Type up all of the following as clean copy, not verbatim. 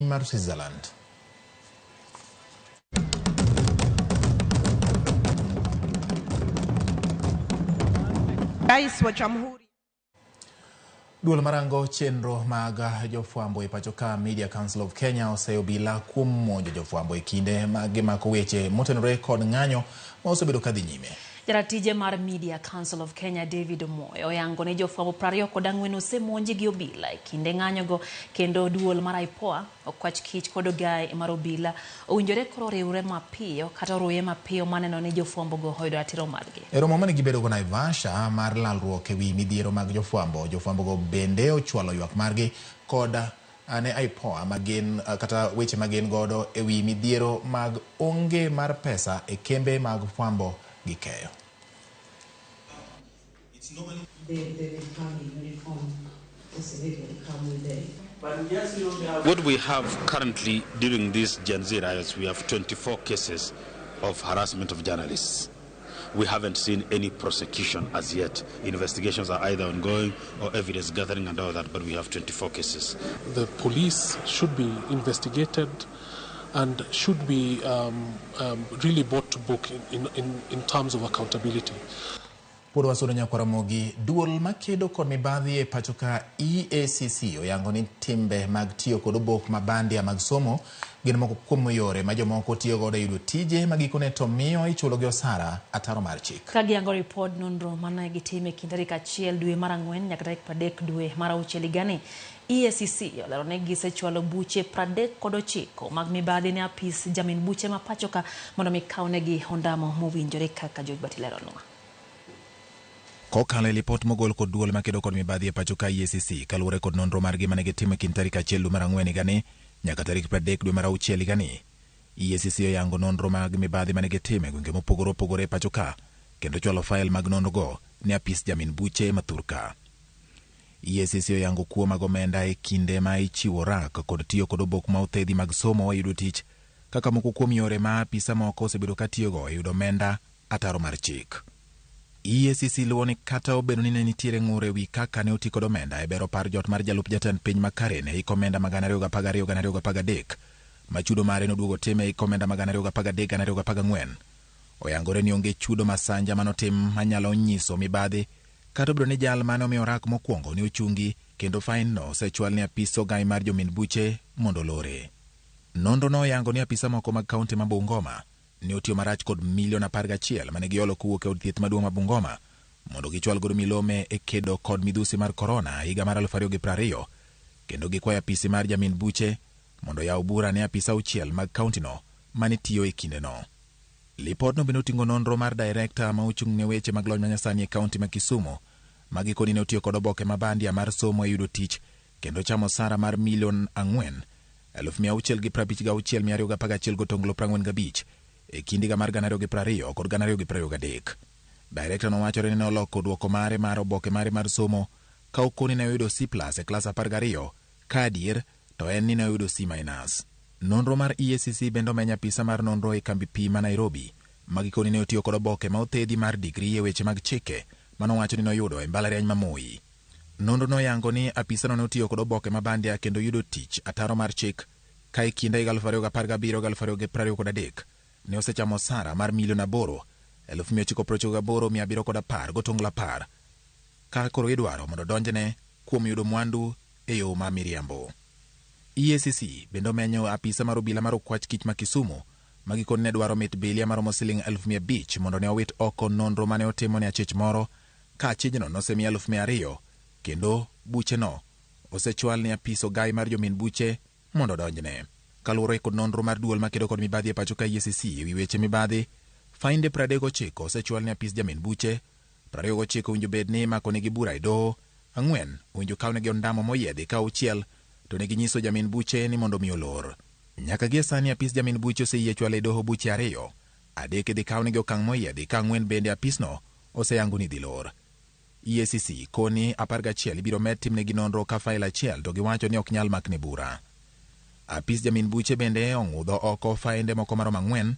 Mar Switzerland. Rais wa Jamhuri. Duol marango chenro mag jofwambo e pacho ka Media Council of Kenya oseyo obila kuom monjo jofwambo e kinde ma gimako weche motenore kod ng'anyo ma osebedo kadhi nyime. Jaratije mar Media Council of Kenya David Omoyo oyango ni jofwambo 24 osemonji gi obila e kinde ng'anyogo kendo duol mar IPOA, Okwach Kich kod ogae mar obila owinjore koro oriwre mapiyo kata oruye mapiyo maneno ni jofwambogo oyudo ratiro margi. E romo mane gibedogo Naivasha mar lalruok ewi midhiero mag jofwambo, jofwambogo bende ochwalo ywak margi kod ne IPOA magin kata weche magin godo ewi midhiero mag onge mar pesa e kembe mag fwambo gi keyo. They come in uniform. The civilian come with the What we have currently during these Gen Z riots, we have 24 cases of harassment of journalists. We haven't seen any prosecution as yet. Investigations are either ongoing or evidence gathering and all that, but we have 24 cases. The police should be investigated and should be really brought to book in terms of accountability. Pod wasudo nyakwaramogi, duol makedo kod mibadhi e pacho ka EACC oyango ni timbe mag tiyo kod obok ma bandia mag somo gin moko kuom yore ma jomoko tiyo godo e yudo tije ma gikone to miyo ichulo gi osara ataro mar chik. Ka giyango ripod nonro mane gitimo e kind tarik 1 dwe mar 4 nyaka tarik 30 dwe mar 6 higani, EACC olero ni gisechwalo buche 39 mag mibadhi ne apis jamin buche ma pacho ka mondo mi kawnegi ondamo mowinjore kaka George Bati leronwa. Kokalo e lipot mogol kod duol makedo kod mibadhi e pacho ka EACC kaluwore kod nonro margi mane gitimo e kind tarik 1 dwe mar 4 higani nyaka tarik 30 dwe mar 6 higani, EACC oyango nonro mag mibadhi mane gitimo e gwenge mopogore opogore e pacho ka kendo chwalo fail mag nonrogo ne apis jamin buche ma thurka. EACC oyango kuo mag omenda e kinde ma ichiwo rak kod tiyo kod obok ma othedhi mag somo e yudo tich kaka moko kuom yore ma apisa moko osebedo ka tiyogo e yudo omenda ataro mar chik. EACC luwo ni kata obedo ni ne nitiere ng'ur ewi kaka ne oti kod omenda e bero par jot mar jalup jatend piny ma Karen e hik omenda mag 2012-2013 ma chudo mare noduogo tim e hik omenda mag 2013-2014, oyangore ni onge chudo masanja manotim manyalo nyiso mibadhi kata obedo ni jal mane omiyo rak mokwongo ne ochungi kendo fain no osechwal ne apis ogai mar jomin buche mondo olore. Nonro no oyango ni apisa moko mag kaunti ma Bungoma ne otiyo marach kod milion 11 mane giolo kowuok e od thieth maduong' ma Bungoma mondo gichwal godo milome e kedo kod midhusi mar korona higa mar 2020 kendo gikwayo apisi mar jamin buche mondo oyaw bura ne apisa 6 mag kauntino mane tiyo e kindeno. Lipodno bende oting'o nonro mar direkta ma ochung' ne weche mag lony manyasani e kaunti ma Kisumu ma gikoni ne otiyo kod oboke ma bandia mar somo e yudo tich kendo chamo osara mar milion 4,656,211.45 e kind higa mar 2020 kod 2023. Direkta nowachore ni ne oloko duoko mare mar oboke mare mar somo ka okoni ne oyudo C+ e klas 12 ka adier to en ni ne oyudo C-. Nonro mar EACC bende omenyo apisa mar nonro e kambi pi ma Nairobi ma gikoni ne otiyo kod oboke ma othedhi mar digri e weche mag chike manowacho ni noyudo e mbalariany ma Moi. Nonro noyango ni apisano ne otiyo kod oboke ma bandia kendo yudo tich ataro mar chik ka e kind higa 2017-2023 ne osechamo osara mar milion 8,998,710 ka koro idwaro mondo donjne kuom yudo mwandu e yo ma miriambo. EACC bende omenyo apisa mar obila mar Okwach Kich ma Kisumu ma gikone ne dwaro mit bilia maromo siling 500,000 mondo ne owit oko nonro mane otimo ne achich moro ka achijno nosemiye 200,000 kendo bucheno osechwal ne apis ogai mar jomin buche mondo odonjne. Kaluwore kod nonro mar duol makedo kod mibadhi e pacho ka EACC ewi weche mibadhi, fainde 39 osechwal ne apis jamin buche, 29 owinjo bed ni imako negi bura e doho, 4 owinjo kawnegi ondamo moyiedhi ka 6 to ne ginyiso jamin buche ni mondo mi olor. Nyaka gie sani apis jamin buche oseyie chwalo e doho buche 2, 3 idhi kawnegi okang' moyiedhi ka 4 bende apisno oseyango ni dhi lor. EACC koni 11 ibiro med timnegi nonro ka fail 1 to giwacho ni ok nyal makne bura. Apis jamin buche bende ong'udho oko fainde moko maromo 4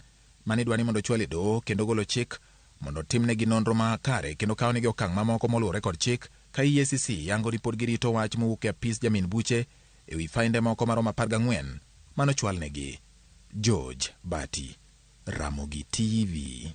mane idwa ni mondo ochwal e doho kendo golo chik mondo timnegi nonro makare kendo kawnegi okang' mamoko moluwore kod chik ka EACC yango ni pod girito wach mowuok e apis jamin buche ewi fainde moko maromo 14 manochwalnegi. George Bati, Ramogi TV.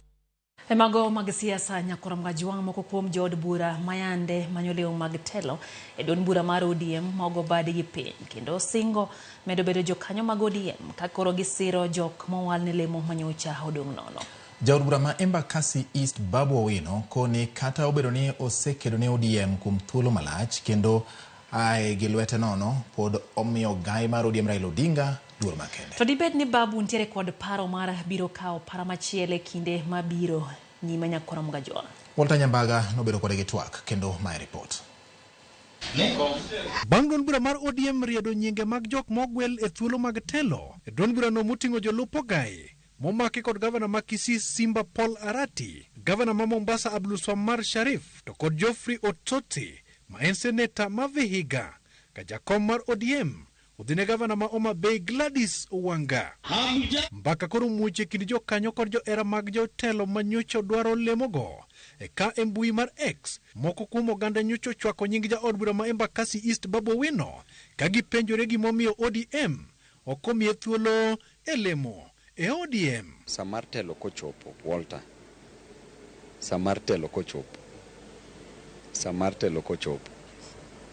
E mago mag siasa nyakoro Mgajwang' moko kuom jood bura mayande manyo lewni mag telo e duond bura mar ODM maogo badgi piny kendo singo medo bedo jokanyo mag ODM ka koro gisiro jok mowal ne lemo manyocha odong' nono. Jaod bura ma Embakasi East Babu Owino koni kata obedo ni osekedo ne ODM kuom thuolo malach kendo ae gi lwete nono pod omiyo gai mar ODM Raila Odinga luor makende. To dibed ni Babu nitiere kod paro mar biro kawo para machielo e kinde mabiro nyime nyakoro Mgajwang'. Walter Nyambaga nobedo kode gi twak kendo mae report. Bang' duond bura mar ODM riedo nyinge mag jok mogwel e thuolo mag telo e duond burano moting'o jolup Ogai momaki kod gavana ma Kisii Simba Paul Arati, gavana ma Mombasa Abdulswamad Sharif to kod Geoffrey Ototi ma en seneta ma Vihiga ka jakom mar ODM odhi ne gavana ma Homa Bay Gladys Wanga. Mbaka koro muoch e kind jokanyo kod johera mag jotelo ma nyocha dwaro lemogo e ka e mbui mar X moko kuom oganda nyocha ochwako nying jaod bura ma Embakasi East Babu Owino ka gipenjore gimomiyo ODM ok omiye thuolo e lemo e ODM. Sa mar telo kochopo, Walter. Sa mar telo kochopo. Sa mar telo kochopo.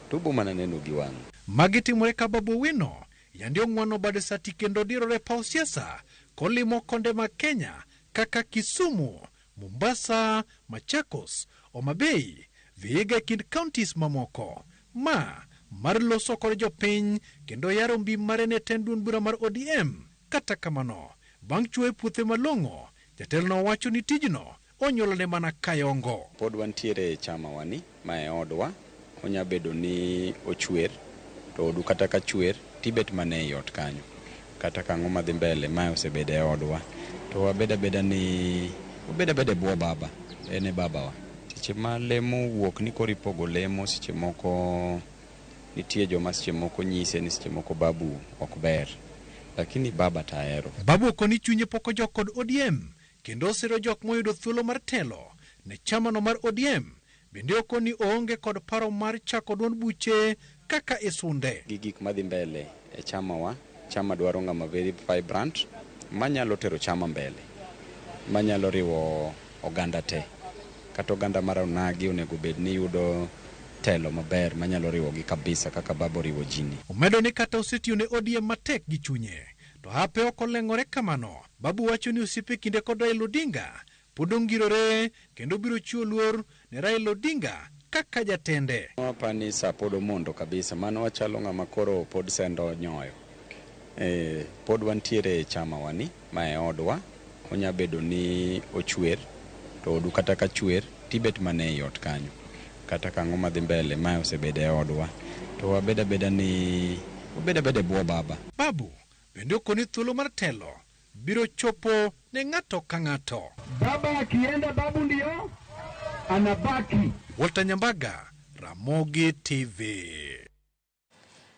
To ubo mana neno gi wang'u. Magi timore ka Babu Owino yande ong'wano bade sati kendo dirore paw siasa kolimo konde mag Kenya kaka Kisumu, Mombasa, Machakos, Homa Bay, Vihiga e kind counties mamoko. Ma mar loso kod jopiny kendo yaro mbi mare ne tend duond bura mar ODM. Kata kamano, bang' chuoyo puothe malong'o, jatelono wacho ni tijno onyuolone mana kayongo. Pod wantiere e chama wani, ma e odwa. Onya bedo ni ochwer, to odu kata ka chwer, tibet mana ei ot kanyo. Kata ka ang'o madhi mbele, mae osebedo e odwa. To wabed abeda ni, wabed abeda e bwo baba, en e babawa. Seche ma lemo wuok ni koro ipogo lemo, seche moko nitie joma seche moko nyise ni seche moko Babu ok ber. Lakini baba tahero. Babu okoni chunye pok ojok kod ODM kendo osiro jok moyudo thuolo mar telo ne chamano mar ODM. Bende okoni oonge kod paro mar chako duond buche kaka isunde. Gi gik madhi mbele e chamawa, chama dwaro ng'ama very vibrant, manyalo tero chama mbele, manyalo riwo oganda te. Kata oganda mar onagi onego bed ni yudo telo maber manyalo riwogi kabisa kaka baba oriwo jini. Omedo ni kata osetiyo ne ODM matek gi chunye, to hape ok oleng'ore kamano. Babu wacho ni osiepe kinde kod Raila Odinga pod ongirore kendo biro chiwo luor ne Raila Odinga kaka jatende. Apani sa pod omondo kabisa, mano wachalo ng'ama koro pod sendo nyoyo. Pod wantiere e chama wani, ma e odwa. Onya bedo ni ochwer, to odu kata ka chwer, tibet mana ei ot kanyo. Kata ka ang'o madhi mbele, mae osebedo e odwa. To wabed abeda ni, wabed abeda e bwo baba. Babu bende okoni thuolo mar telo biro chopo ne ng'ato ka ng'ato. Baba akienda, babu ndio anabaki. Walter Nyambaga, Ramogi TV.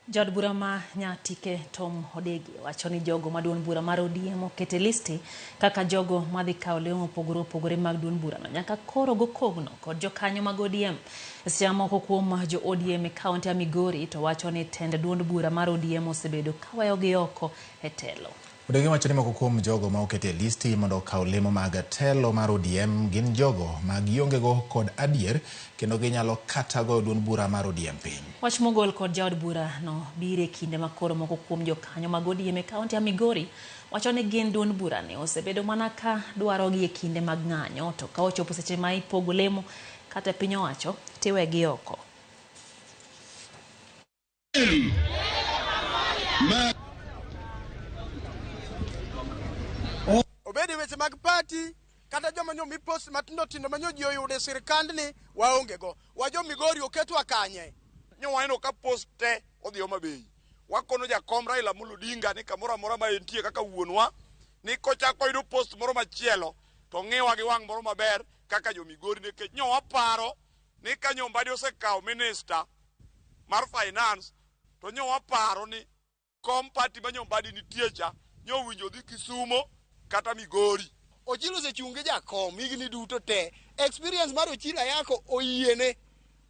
Jaod bura ma Nyatike Tom Odegi wacho ni jogo ma duond bura mar ODM okete listi kaka jogo madhi kawo lemo mopogore opogore mag duond burano nyaka koro go kogno kod jokanyo mag ODM. Seche moko kuom jo ODM e kaunti ya Migori to wacho ni tend duond bura mar ODM osebedo kaweyogi oko e telo. Odegi wacho ni moko kuom jogo ma okete e listi mondo okaw lemo mag telo mar ODM gin jogo ma giongego kod adier kendo ginyalo kata goyo duond bura mar ODM piny. Wach mogol kod jaod bura no biro e kinde ma koro moko kuom jokanyo mag ODM e kaunti ya Migori wacho ni gin duond bura ni osebedo mana ka dwarogi e kinde mag ng'anyo to ka ochopo seche ma ipogo lemo kata piny owacho tiwegi oko. Obedi weche mag party kata joma nyo mi post matindo tindo ma nyo ji oyudo e sirikandni waonge go. Wajo Migori oketwa kanye? Nyo waneno ka post te odhi Homa Bay. Wakono jakom Raila Amolo Odinga ni kamoro amora ma entie kaka wuonwa ni kochako oyudo post moro machielo to ng'iwa gi wang' moro maber kaka jo Migori nikech nyo waparo ni ka nyo Mbadi osekawo minister mar finance to nyo waparo ni kom party ma nyo Mbadi nitie cha nyo winjo dhi Kisumo kata Migori. Ochilo osechung' gi jakom higni duto te. Experience mar Ochilo Ayako oyiene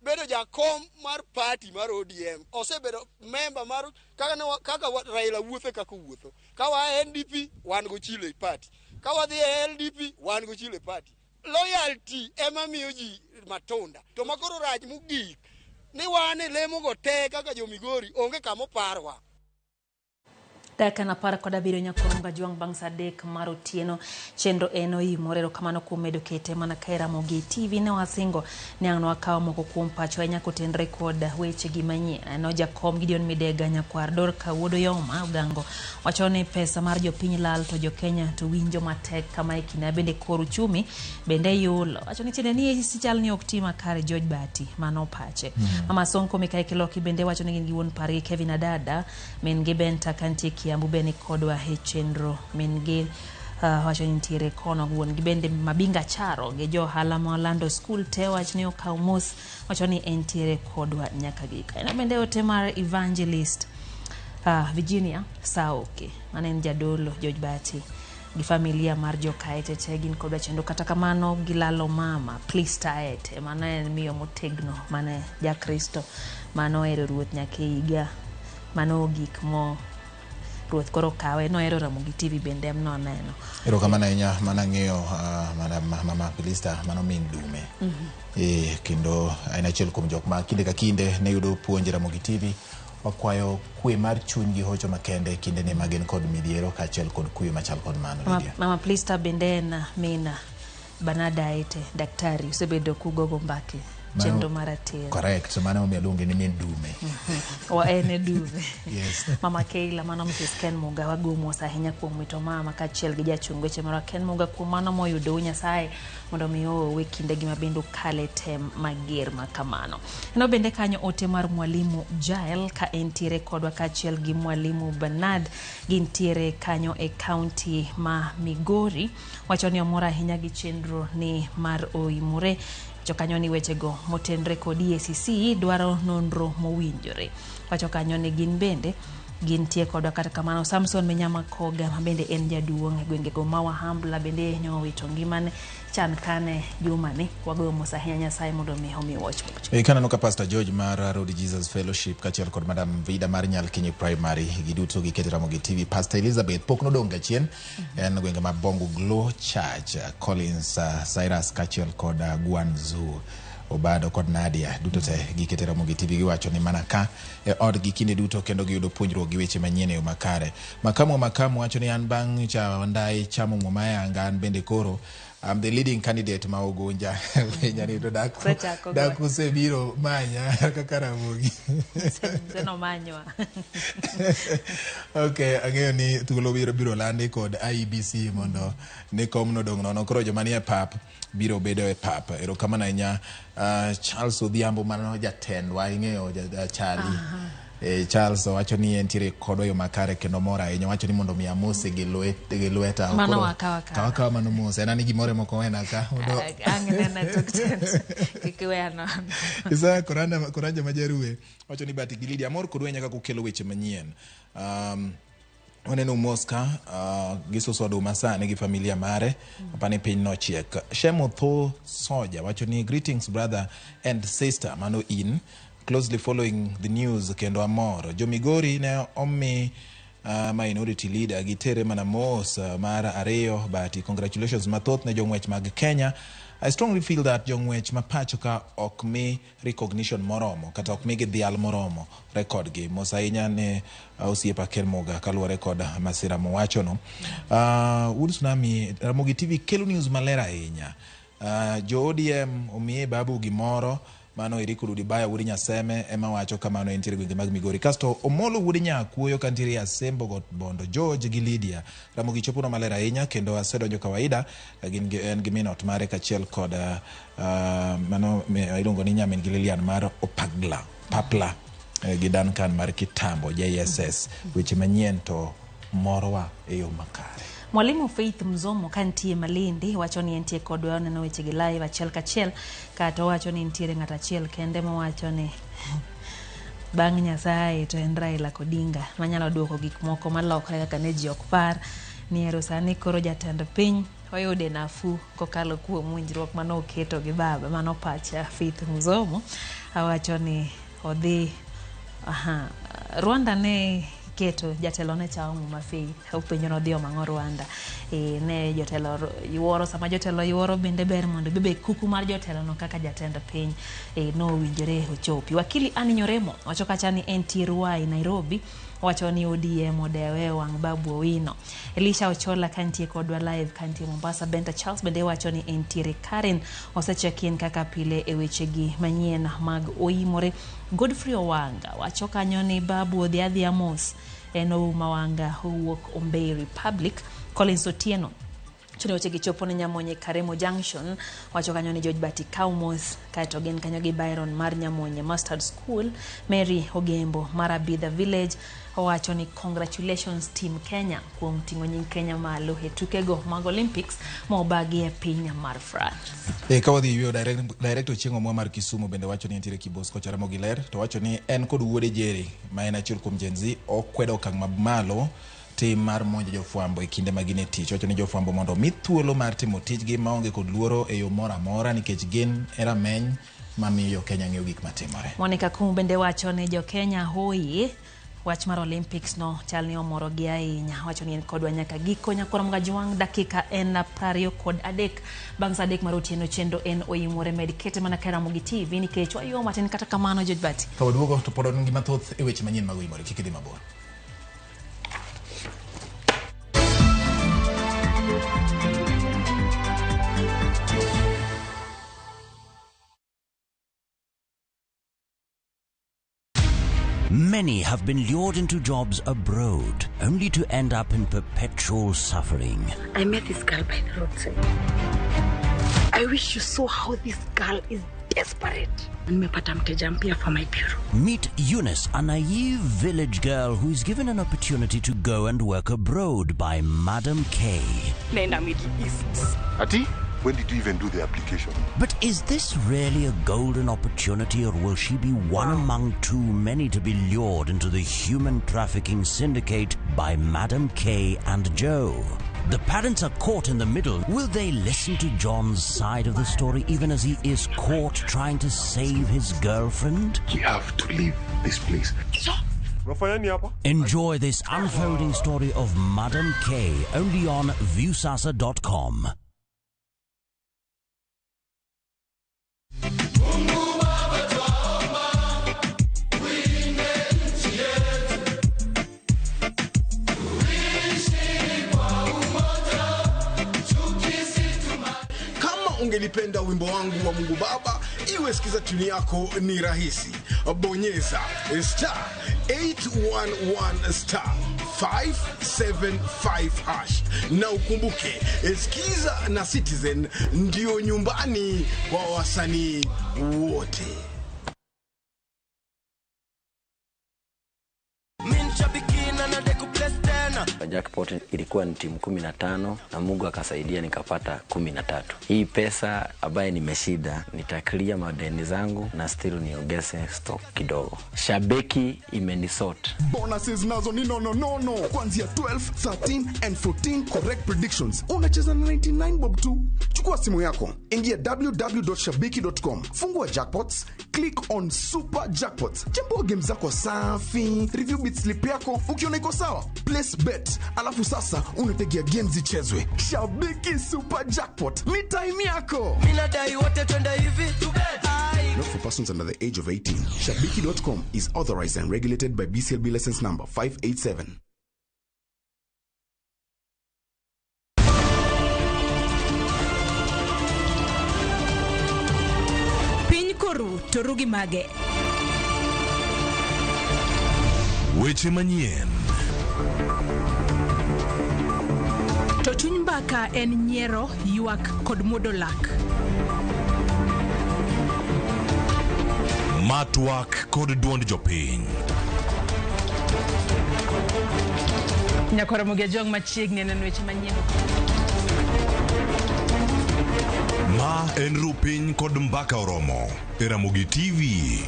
bedo jakom mar party mar ODM, osebedo member mar kaka ne kaka Raila wuotho kaka owuotho. Ka wa e NDP wan go Chilo e party, ka wadhi e LDP wan go Chilo e party. Loyalty ema miyo ji matunda. To makoro rach mogik ni wan e lemo go te kaka jo Migori onge kama oparwa. Dakika na 17 nyakoronga juang bang' saa 3 mar otieno. Chenro en oimore. Erokamano kuom medo kete mana ka e Ramogi TV. Ne wasingo ni ang' nwakaw moko kuom pacho ahinya kotenre kod weche gi manyien. No jakom Gideon Midega nyakwar Dorka wuod Oyoma Ogango wacho ni pesa mar jopiny lal to jokenya to winjo matek kama e kinde bende kor uchumi bende yulo. Wacho ni tiende ni chal ni ok ti makare George Bati mano pache. Mama Sonko Mikai Kiloki bende wacho ni gin gi wuon pargi Kevin Adada min gi Benta kantie Kiambu be ni kodwa e chenro. Min gi wacho ni nitiere kono wuon gi bende Mabinga Charo gi jo ohala ma Orlando School te wach ni okaw mos wacho ni entiere kodwa nyaka giko. En bende ote mar Evangelist Virginia Saoke mane en jadolo George Bati gi familia mar Jokaete te gin kodwa chenro. Kata kamano gilalo mama Plista Aete mano en miyo motegno mane jakristo mano ohero ruoth nyaka e higa mano gik mo ruoth koro kawe nohero Ramogi TV bende em noneno. Erokamano ahinya mana ng'eyo mana mama Pilista mano min dume. Kendo en achiel kuom jok ma kinde ka kinde ne yudo puonj e Ramogi TV. Wakwayo kwe mar chuny gi hocho makende kinde ne magin kod midhiero kaachiel kod kuyo machal kod mano. Mama, Mama Plista bende en min Bernard Aete, daktari, usebedo kugogo mbake chenro mar atero. Correct, mano omiyo aluonge ni min dume. Wa en e dume. Yes. Mama Keila, mano Mrs. Ken Muga, wago mos ahinya kuom wito mama kaachiel gi jachung weche marwa Ken Muga kuom mano moyudou Nyasaye mondo mi owe kindegi ma bende ukale tem mager ma kamano. Eno bende kanyo ote mar Mwalimu Jael ka entiere kodwa kaachiel gi Mwalimu Bernard gintiere kanyo e kaunti ma Migori. Wacho ni omor ahinya gi chenro ni mar oimore. Wacho kanyo ni wechego motenre kod EACC dwaro nonro mowinjore. Wacho kanyo ni gin bende gintie kodwa. Kata kamano Samson Minyama Koga ma bende en jaduong' e gwengego ma Wahambla bende nowito ngimane chan kane jumani. Wagoyo mos ahinya Nyasaye mondo mi omi wach moch. Kaneno ka Pastor George mar Road Jesus Fellowship kaachiel kod Madam Vida mar Nyalkinyi Primary giduto giketo Ramogi TV. Pastor Elizabeth pok nodong' gachien en gwenge ma Bongo Glow Church, Collins Cyrus kaachiel kod Guanzu Obado kod Nadia duto te giketo Ramogi TV. Giwacho ni mana ka e odgi kinde duto kendo giyudo puonjruok gi weche manyien e yo makare. Makamu Makamu wacho ni an bang' cha ndai chamo muma e anga an bende koro I'm the leading candidate ma Ugunja. Penja ni to dak dak usebiro manya kaka Ramogi. Senomanywa. Okay, ang'eyo ni thuolo biro landi kod IEBC mondo ni kom nodong' nono. Koro joma nie pap biro bedo e pap. Erokamano ahinya Charles Odhiambo mano jatendwa ing'eyo Charlie. Charles owacho ni entiere kodwa yo makare kendo mor ahinya. Owacho ni mondo mi amose gi lweta. Mano wakawa kawa. Kawa kawa mano mose. En ani gimoro moko wena ka. Ang' nena tok kik iweya nono. Isaya Koranja ma Jaruwe wacho ni Bati gi Lydia amor kodu ahinya kaka ukelo weche manyien. Waneno mos ka gisuso oduma sani gi familia mare apani piny nochiek. Shemo Tho Soja wacho ni greetings brother and sister mano in closely following the news kendo amor. Jo Migori ne omi minority leader gitere mana mos mar ariyo but congratulations mathoth ne jong'wech mag Kenya. I strongly feel that jong'wech ma pacho ka ok mi recognition moromo kata ok migi dhial moromo record gi. Mos ahinya ne osiepa Ken Muga kaluwore kod masira mowachono. Wood Tsunami Ramogi TV kelo news maler ahinya. Jo ODM omiye babu gimoro mano Eric Rudibaya wuod Nyaseme ema wacho kamano entiere gwenge mag Migori. Kasto Omolo wuod Nyakuoyo kantiere Asembo got Bondo George gi Lydia Ramogi chopono maler ahinya kendo asedonjo kawaida gin en gi min ot mare kaachiel kod mano iluongo ni nyamin gi Lilian mar Opagla Papla gi Duncan mar Kitambo JSS. Weche manyien to morowa e yo makare. Mwalimu Faith Mzomo kantie Malindi wacho ni entie kodwa oneno weche gi live achiel kachiel kata owacho ni nitiere ng'at achiel kende mowacho ni bang' Nyasaye to en Raila Odinga manyalo duoko gik moko malokre kaka ne ji ok par ni ero sani koro jatend piny oyude nafuu kokalo kuom winjruok mane oketo gi baba. Mano pacha Faith Mzomo. Awacho ni odhi aha, Rwanda ne keto jatelo ne chamo muma Faith openjo nodhi omang'o Rwanda. Ne jotelo yuoro, sama jotelo yuoro bende ber mondo ibed kuku mar jotelo no kaka jatend piny nowinjore ochopi. Wakili Annie Nyoremo wacho kacha ni entie Ruai Nairobi, wacho ni ODM odewe wang' Babu Owino. Elisha Ochola kantie kodwa live kantie Mombasa. Benta Charles bende wacho ni entiere Karen osecheck in kaka pile e wechegi manyien mag oimore. Godfrey Owanga wacho kanyo ni Babu odhi adhiya mos, en Ouma Wanga owuok Ombei Republic. Collins Otieno chune weche gi chopo ne Nyamonye Karemo Junction, wacho kanyo ni George Bati kaw mos, kaeto gin kanyo gi Byron mar Nyamonye Mustard School. Mary Ogembo mar Abidha Village owacho ni congratulations team Kenya kuom ting'o nying Kenya malo e tukego mag Olympics mobagi e piny mar France. Ka wadhi yueyo direct Ochieng' Omwa mar Kisumu bende wacho ni entiere Kibos kochore Mogiler, to wacho ni en kod wuode Jerry ma en achiel kuom Gen Z okwedo okang' mamalo tim mar monjo jofwambo e kinde ma gin e tich. Wacho ni jofwambo mondo omi thuolo mar timo tijgi maonge kod luoro e yo moro amora nikech gin e rameny mamiyo Kenya ng'eyo gik matimore. Monica Kum bende wacho ni jo Kenya hoye wach mar Olympics no chal ni omorogi ahinya. Wacho ni en kodwa nyaka giko. Nyakoro Mgajwang' dakika en 23 bang' saa 3 mar otieno chenro en oimore med kete mana ka Ramogi TV nikech wayuo matin kata kamano George Bati. Ka waduogo to pod wan gi mathoth e weche manyien mag oimore, kik idhi mabor. Many have been lured into jobs abroad, only to end up in perpetual suffering. I met this girl by the roadside. I wish you saw how this girl is desperate. Nimepata mteja mpya for my bureau. Meet Eunice, a naive village girl who is given an opportunity to go and work abroad by Madam K. Naenda Middle East. Ati, when did you even do the application? But is this really a golden opportunity, or will she be one among too many to be lured into the human trafficking syndicate by Madam K and Joe? The parents are caught in the middle. Will they listen to John's side of the story even as he is caught trying to save his girlfriend? We have to leave this place. Enjoy this unfolding story of Madam K only on Viusasa.com. Kama ungelipenda wimbo wangu wa Mungu Baba iwe sikiza tuni yako ni rahisi. Bonyeza star 811 star 575 hash. Na ukumbuke, Skiza na Citizen ndio nyumbani kwa wasanii wote. Jackpot ilikuwa ni timu 15 na Mungu akasaidia nikapata 13. Hii pesa ambaye nimeshinda nitaclear madeni zangu na still niongeze stock kidogo. Shabiki imenisort. Bonuses nazo ni no. Kuanzia 12, 13 and 14 correct predictions. Unacheza na 99 bob tu. Chukua simu yako, ingia www.shabiki.com, fungua jackpots, click on super jackpots. Chambua game zako safi, review bit slip yako, ukiona iko sawa, place bet. Alafu sasa unategea games zichezwe. Shabiki Super Jackpot ni time yako. Mimi nadai wote twende hivi to bet. Not for persons under the age of 18. Shabiki.com is authorized and regulated by BCLB license number 587. Piny koru to ru gi mage. Weche manyien. To chuny mbaka en nyiero, ywak kod muodo lak. Matwak kod duond jopiny. Nyakwar Ramogi Ajwang' machiegni neno weche manyien. Ma en Rupiny kod Mbaka Oromo e Ramogi TV.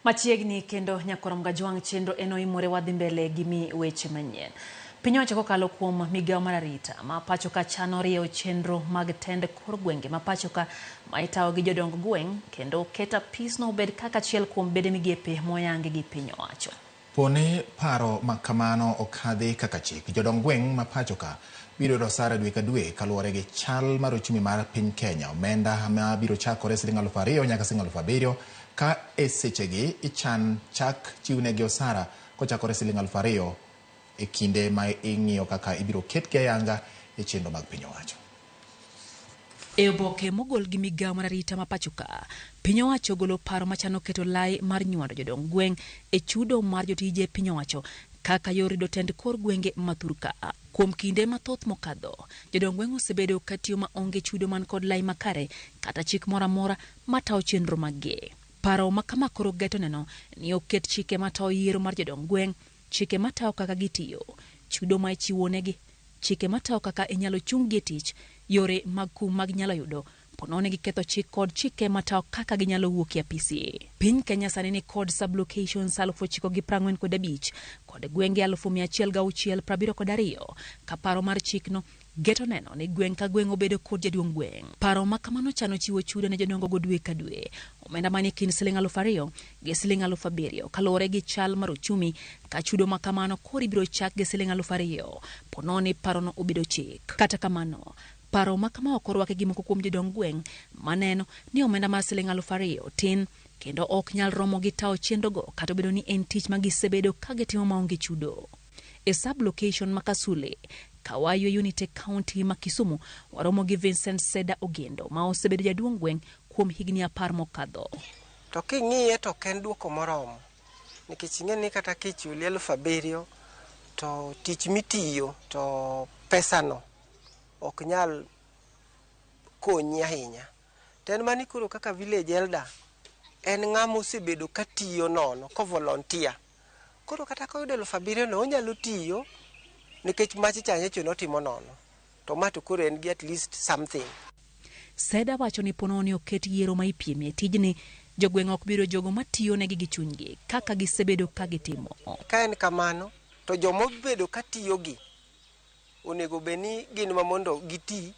Machiegni kendo nyakorom gajwang' chenro en oimore wadhi mbele gi mi weche manyien. Piny owacho kokalo kuom migawo mar arita ma pacho ka chano rieyo chenro mag tend kor gwenge ma pacho ka ma itayo gi jodong gweng' kendo ket apisno obed kaka achiel kuom bede migepe moyangi gi piny owacho. Poni paro ma kamano okadhi kaka chik, jodong gweng' ma pacho ka biro yudo osara dwe ka dwe kaluwore gi chal mar uchumi mar piny Kenya. Omenda ma biro chakore siling 2000 nyaka siling 7000 ka e sechegi ichan chak chiwnegi osara kochakore siling 2000 e kinde ma ing'iyo kaka ibiro ketgi ayanga e chenro mag piny owacho. E oboke mogol gi migawo mar arita ma pacho ka, piny owacho ogolo paro machano keto lai mar nywando jodong gweng' e chudo mar jotije piny owacho kaka yor rido tend kor gwenge ma thurka. Kuom kinde mathoth mokadho, jodong gweng' osebedo katiyo maonge chudo man kod lai makare kata chik moro amora matayo chenro maggi. Paro ma kama koro geto neno ni oket chike matayo yiero mar jodong gweng', chike matayo kaka gitiyo, chudo ma ichiwonegi, chike matayo kaka inyalo chung-gi e tich, yore mag kum mag nyalo yudo ponono giketho chik kod chike matayo kaka ginyalo wuok e apisi. Piny Kenya sani ni kod sub-locations 9,045 kod gwenge 106,72 ka paro mar chikno geto neno ni gweng' ka gweng' obedo kod jaduong' gweng'. Paro ma kamano chano chiwo chudo ne jodongo go dwe ka dwe, omenda manie kind siling 2000 gi siling 7000 kaluwore gi chal mar uchumi, ka chudo ma kamano koro ibiro chak gi siling 2000 ponono ni parono obedo chik. Kata kamano, paro ma kama ok orwaki gi moko kuom jodong gweng' maneno ni omenda mar siling 2000 tin kendo ok nyal romo gi tawo chenrogo kata obedo ni en tich ma gisebedo ka gitimo maonge chudo. E sub-location ma Kasule, Kawayu e Unity County ma Kisumu, waromo gi Vincent Seda Ogendo ma osebedo jaduong' gweng' kuom higni 10 mokadho. To king'iye to ok en duoko moromo, nikech ing'e ni kata kichuli 7000 to tich mitiyo to pesano ok nyal konyi ahinya. To en mani koro kaka village elder en ng'ama osebedo katiyo nono, ko volunteer. Koro kata koyudo 7000 no onyalo tiyo nikech machi cha nyocha notimo nono. To ma to koro en gi at least something. Seda wacho ni ponono ni oket yiero ma ipiemie tijni, jogweng' ok biro jogo matiyo negi gi chunygi kaka gisebedo ka gitimo. Ka en kamano, to joma obedo katiyo gi onego bed ni gin ma mondo giti,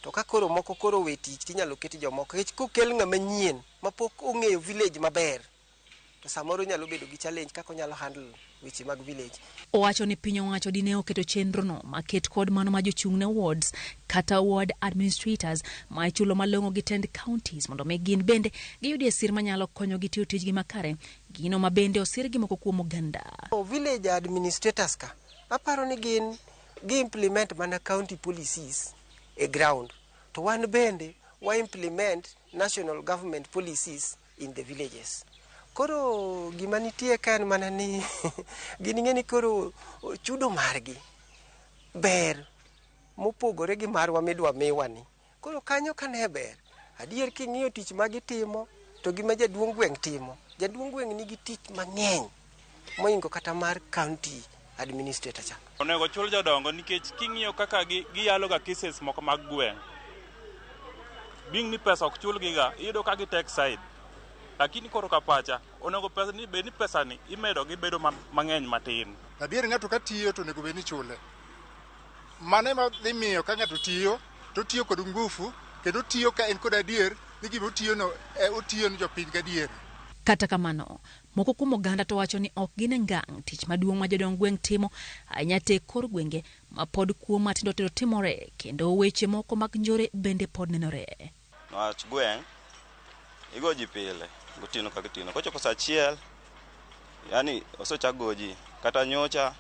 to ka koro moko koro we tich tinyalo ket jomoko. Nikech kokel ng'ama nyien mapok ong'eyo village maber, to samoro nyalo bedo gi challenge kaka onyalo handle weche mag village. Owacho ni piny owacho dine oketo chenrono maket kod mano ma jochung' ne wards kata ward administrators ma ichulo malong'o gi tend counties mondo mi gin bende giyudie sir manyalo konyogi tiyo tijgi makare, gino ma bende osir gi moko kuom oganda. Village administrators ka, aparo ni gin gi implement mana county policies e ground, to wan bende wa implement national government policies in the villages. Koro gima nitie ka en mana ni gin ing'e ni koro chudo margi ber mopogore gi marwa midwa miwa ni. Koro kanyo kane ber, adier king'iyo tich ma gitimo to gima jaduong' gweng' timo, jaduong' gweng' nigi tich mang'eny moingo kata mar county administrator cha. Onego chul jodongo nikech king'iyo kaka giyalo ga cases moko mag gweng'. Being ni pesa ok chulgi ga, iyudo ka gi take side. Lakini koro ka pacha, onego pesa ni bed ni pesa ni imedo gi bedo mang'eny matin. Adier ng'ato ka tiyo to onego bed ni chule. Mano ema dhi miyo ka ng'ato tiyo, to otiyo kod ngufu, kendo otiyo ka en kod adier ni gima otiyo no, otiyo ni jopiny gadier. Kata kamano, moko kuom oganda to wacho ni ok gine ngang' tich maduong' ma jodong gweng' timo, ahinya te kor gwenge ma pod kuo matindo tindo timore, kendo weche moko mag njore bende pod nenore. Wach gweng' igo ji pile gotieno ka gotieno, kochopo saa achiel yani osechak go ji, kata nyocha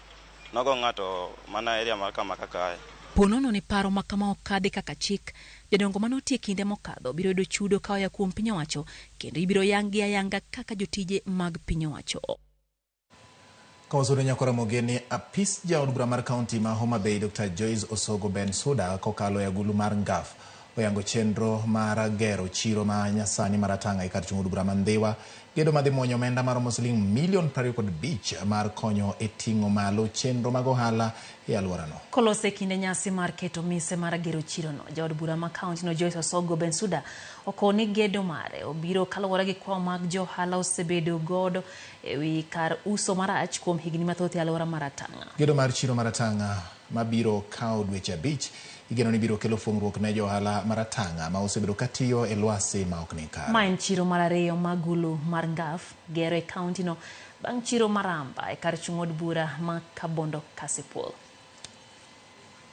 nogo ng'ato mana area mar kama kakae. Ponono ni paro ma kama okadhi kaka chik, jodongo manotie kinde mokadho biro yudo chudo ka oya kuom piny owacho kendo ibiro yang gi ayanga kaka jotije mag piny owacho. Kawasudo nyakora mogeni, apis jaod bura mar kaunti ma Homa Bay Dr. Joyce Osogo Ben Suda kokalo e agulu mar Ngaf oyango chenro mar gero chiro ma nyasani mar Atang'a e kar chung' od bura ma Ndhiwa. Gedo madhi muonyo omenda maromo siling milion 25 mar konyo e ting'o malo chenro mag ohala e alworano. Kolose kinde nyasi mar keto mise mar gero chirono, jaod bura ma kaunti no Joyce Osogo Bensuda okoni gedo mare obiro kaluwore gi kwayo mag johala osebedo godo ewi kar uso marach kuom higni mathoth e alwora mar Atang'a. Gedo mar chiro mar Atang'a mabiro kawo dweche 5 igeno ni biro kelo fuong'ruok ne johala mar Atang'a ma osebedo katiyo e lwasi ma ok ni kare. Ma en chiro mar ariyo ma gulu mar Ngaf gero e kaunti no bang' chiro mar Amba e kar chung' od bura ma Kabondo Kasipul.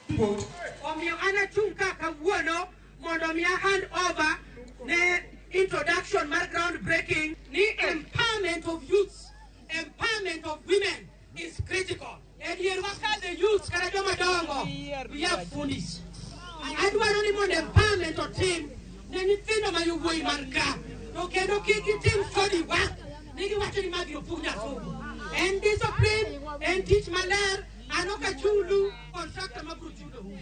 Omiyo an achung' ka kawuono mondo mi a hand over ne introduction mar ground breaking ni empowerment of youths, empowerment of women is critical. E dierwa ka the youths kata joma dongo, we have fundis. Adwaro ni mondo empowerment otim ne nyithindo ma yowuoyi man ka, to kendo kik gitim shoddy work ni giwacho ni magi opuonj asungu. En discipline, en tich maler, an ok achulu contractor mabiro chulou.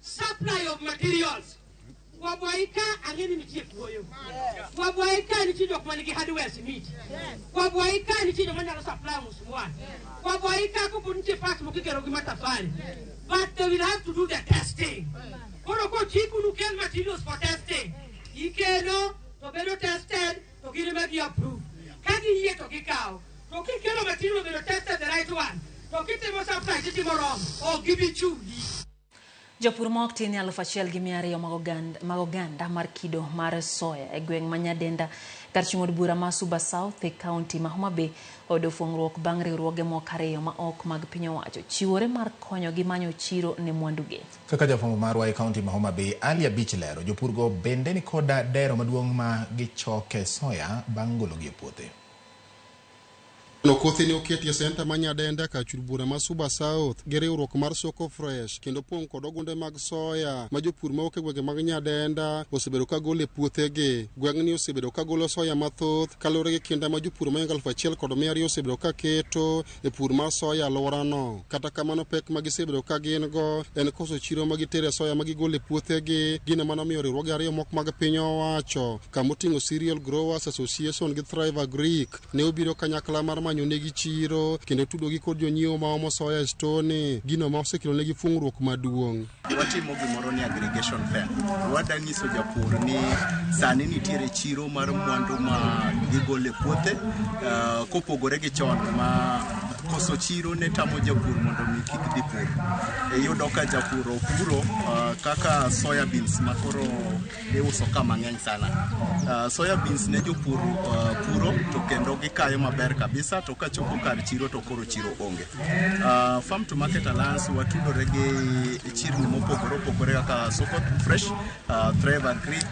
Supply of materials. Kwabwayi ka ang'e ni nitie kuoyo. Kwabwayi ka nitie jok manigi hardware simiti. Kwabwayi ka nitie joma nyalo supply musmwal. Kwabwayi ka kopo nitie parts moko igero gi matafari. But they will have to do the testing. Koro kochiku nukel materials for testing. Ikelo to bedo tested to gin ema gi approve. Ka giyie to gikawo. To kikelo material bedo tested the right one. To kitimo supply titimo wrong. Ok gibi chuli. Jopur ma ok tin 1,200 mag oganda mar kido mar soya e gweng' ma Nyadenda kar chung' od bura ma Suba South e kaunti ma Homa Bay oyudo fuong'ruok bang' riwruoge moko ariyo ma ok mag piny owacho chiwore mar konyogi manyo chiro ne mwandugi. Kaka jafwambo marwa e kaunti ma Homa Bay Ali Abich lero, jopurgo bende ni koda dero maduong' ma gichoke soya bang' gologi e puothe. No kothe ne oketi e senta ma Nyadenda kar chul bura ma Suba South gi riwruok mar Soko Fresh kendo pong' kod ogunde mag soya ma jopur mawuok e gwenge mag Nyadenda osebedo ka golo e puothegi. Gweng'ni osebedo ka golo soya mathoth kaluwore gi kinda ma jopur mohingo 1,200 osebedo ka keto e pur mar soya alworano. Kata kamano pek ma gisebedo ka gin go en koso chiro ma gitere soya ma gigolo e puothegi, gino manomiyo riwruoge ariyo moko mag piny owacho kamoting'o Cereal Growers Association gi Thrive Agric ne obiro kanyakla mar manyo negi chiro kendo tudogi kod jonyiewo ma omo soya e stone, gino ma osekelo negi fuong'ruok maduong'. Watimo gimoro ni aggregation fair. Wada nyiso japur ni sani nitiere chiro mar mwandu ma gigolo e puothe, kopogore gi chon ma koso chiro ne tamo japur mondo mi kik dhi pur. Iyudo ka japur opuro kaka soya beans ma koro iuso ka mang'eny sana. Soya beans ne jopur puro to kendo gikayo maber kabisa, to kachopo kar chiro to koro chiro onge. Farm to Market Alliance watudore gi chirni mopogore opogore kaka Soko Fresh, Thrive Agric,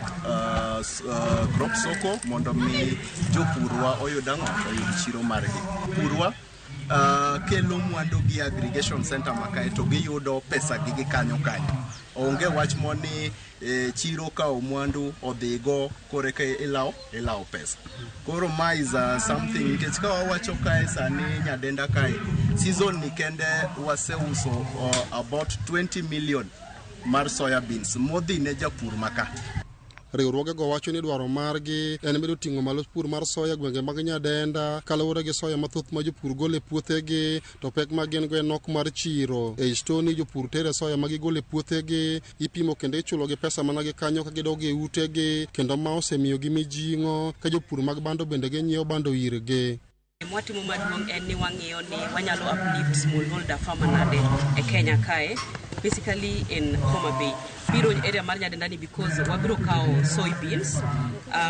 Crop Soko mondo mi jopurwa oyud ang'o? Oyud chiro margi. Purwa kelo mwandu gi aggregation center makae to giyudo pesa gi gikanyo kanyo. Onge wach moni chiro kawo mwandu odhigo koreka ilawo pesa. Koro ma is something nikech ka wawacho kae sani Nyadenda kae season ni kende waseuso about 20 million mar soya beans modhi ne japur maka. Riwruogego wacho ni dwaro margi en medo ting'o malo pur mar soya gwenge mag Nyadenda kaluwore gi soya mathoth ma jopur golo e puothegi to pek ma gin go en nok mar chiro. Ei stoni jopur tere soya ma gigolo e puothegi, ipimo kendo ichulogi pesa mana gi kanyo ka gidok e utegi, kendo ma osemiyogi mijing'o ka jopur mag bando bende ginyiewo bando irgi. Mwatimo maduong' en ni wang'iyo ni wanyalo uplift smallholder farmer nade e Kenya kae, basically in Homa Bay. Biro area mar Nyadenda ni because wabiro kawo soybeans,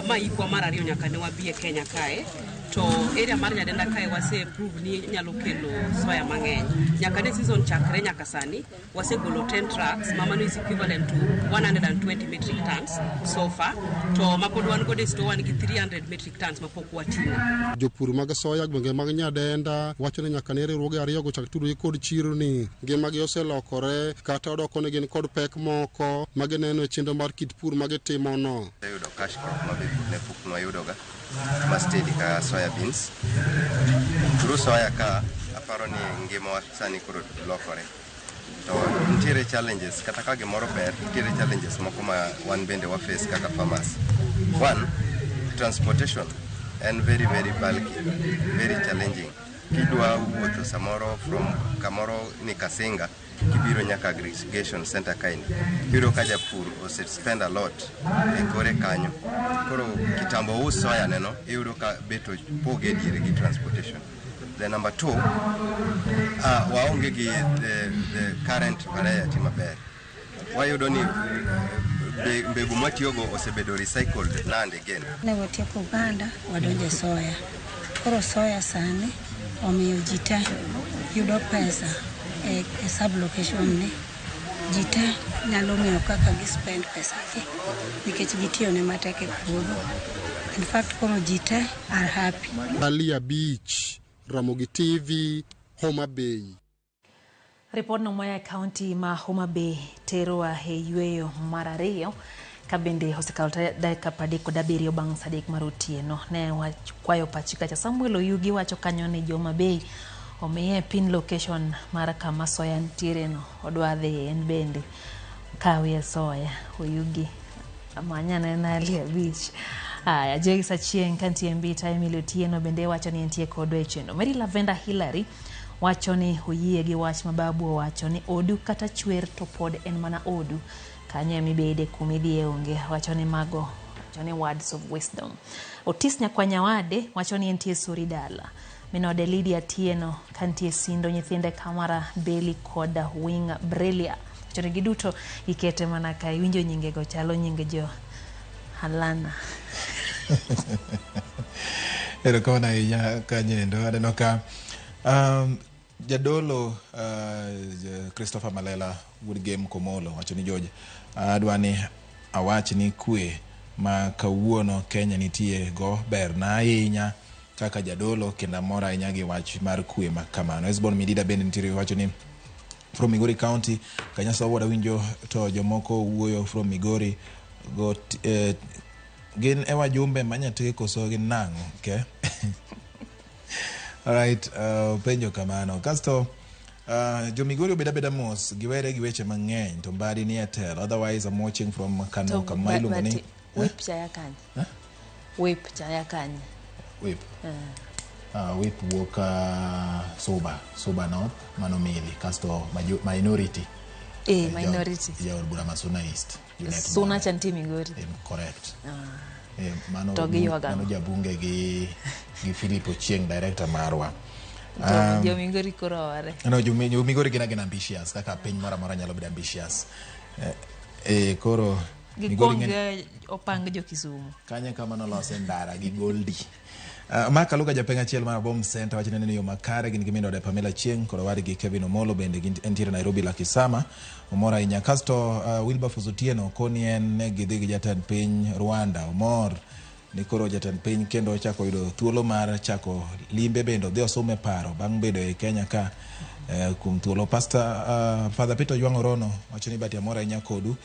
ma ikwa mar ariyo nyaka ne wabi e Kenya kae. To area mar Nyadenda kae wase prove ni nyalo kelo soya mang'eny. Nyaka ne season chakre nyaka sani, wasegolo 10 trucks, ma mano is equivalent to 120 metric tons so far. To ma pod wan godo e store wan gi 300 metric tons ma pok wating'o. Jopur mag soya gwenge mag Nyadenda wacho ni nyaka ne riwruoge ariyogo chak tudore kod chironi, ngimagi oselokore kata odoko ni gin kod pek moko ma gineno e chenro mar kit pur ma gitimono. Ayudo cash crop ma be ne pok nwayudoga ma steady ka soya beans. Through soya ka aparo ni ngimawa sani koro lokore. To nitiere challenges kata ka gimoro ber, nitiere challenges moko ma wan bende wa face kaka farmers. One, transportation en very very bulky, very challenging. Kidwa wuotho samoro from kamoro ni Kasinga kibiro nyaka aggregation center kaendi, iyudo ka japur ose spend a lot e kore kanyo. Koro kitambo us soya neno, iyudo ka bet opoge diere gi transportation. Then number two, waonge gi the current variety maber. Wayudo ni mbegu mwatiyogo osebedo recycled now and again. Ne watieko oganda, wadonjo e soya. Koro soya sani omiyo ji te yudo pesa e sub location ni. Ji te nyalo ng'eyo kaka gi spend pesa gi nikech gitiyone matek e puodho. In fact, koro ji te are happy. Ali Abich, Ramogi TV, Homa Bay. Ripodno moa e kaunti ma Homa Bay terowa e yweyo mar ariyo ka bende osekalo dakika 37 bang' sa 3 mar otieno. Ne wakwayo pachi kacha. Samuel Oyugi wacho kanyo ni jo Homa Bay omiye pin location mar kama soya nitiere no, odwa dhi en bende kawie soya. Oyugi manya nena Ali Abich. Aya, Joyce Achieng' kantie Mbita, Emily Otieno bende wacho ni entie kodwa e chenro. Mary Lavenda Hillary wacho ni oyie gi wach ma babu owacho ni odu kata chwer to pod en mana odu. Kanyo emibede kumidhiye onge. Wacho ni mago, wacho ni words of wisdom. Otis Nyakwanyawade wacho ni entie Suri dala. Minode Lydia Tieno kantie Sindo, nyithinde Kamara, Beli kod Wing Brelia. Wacho ni giduto gikete mana ka iwinjo nyingego chalo nying jo Halana. Erokamano ahinya kanyendo. Aneno ka jadolo Christopher Malela wuod Gem Komolo wacho ni George, adwa ni awach ni kwe ma kawuono Kenya nitie go ber na ahinya kaka jadolo kendo amor ahinya gi wach mar kwe ma kamano. Esbon Midida bende nitiere wacho ni from Migori County, Kanyasa Ward awinjo to jomoko wuoyo from Migori go gin e wajumbe manyatege koso gin nang'o? Okay. Alright, penjo kamano. Kasto jo Migori obed abeda mos, giwere gi weche mang'eny to mbadi ni e telo. Otherwise I'm watching from Kano kama iluongo ni Whip chaya kanye? Whip chaya kanye? Whip. Whip wuok Suba North, mano Mili. Kasto minority. Minority. Jaod bura ma Suna East. Suna cha nitie Migori. Correct. Mano mano jabunge gi Philip Ochieng, director marwa. Jo Migori koro oware. No, jo Migori gin ambitious kaka piny moro amora nyalo bedo ambitious. Koro Gikwong opang jo Kisumu. Kanye kama nolose ndara gi Goldi. Mark Aluga japeng achiel mar Bom Center wacho ni yo makare gin gi minode Pamela Chieng' kod owadgi Kevin Omolo bende entiere Nairobi Lakisama. Omor ahinya. Kasto Wilberforce Otieno koni en ne gidhi gi jatend piny Rwanda. Omor ni koro jatend piny kendo ochako yudo thuolo mar chako limbe bende odhi osume paro bang' bedo e Kenya ka kuom thuolo. Pastor Father Peter Ojwang' Orono wacho ni bati amor ahinya kodu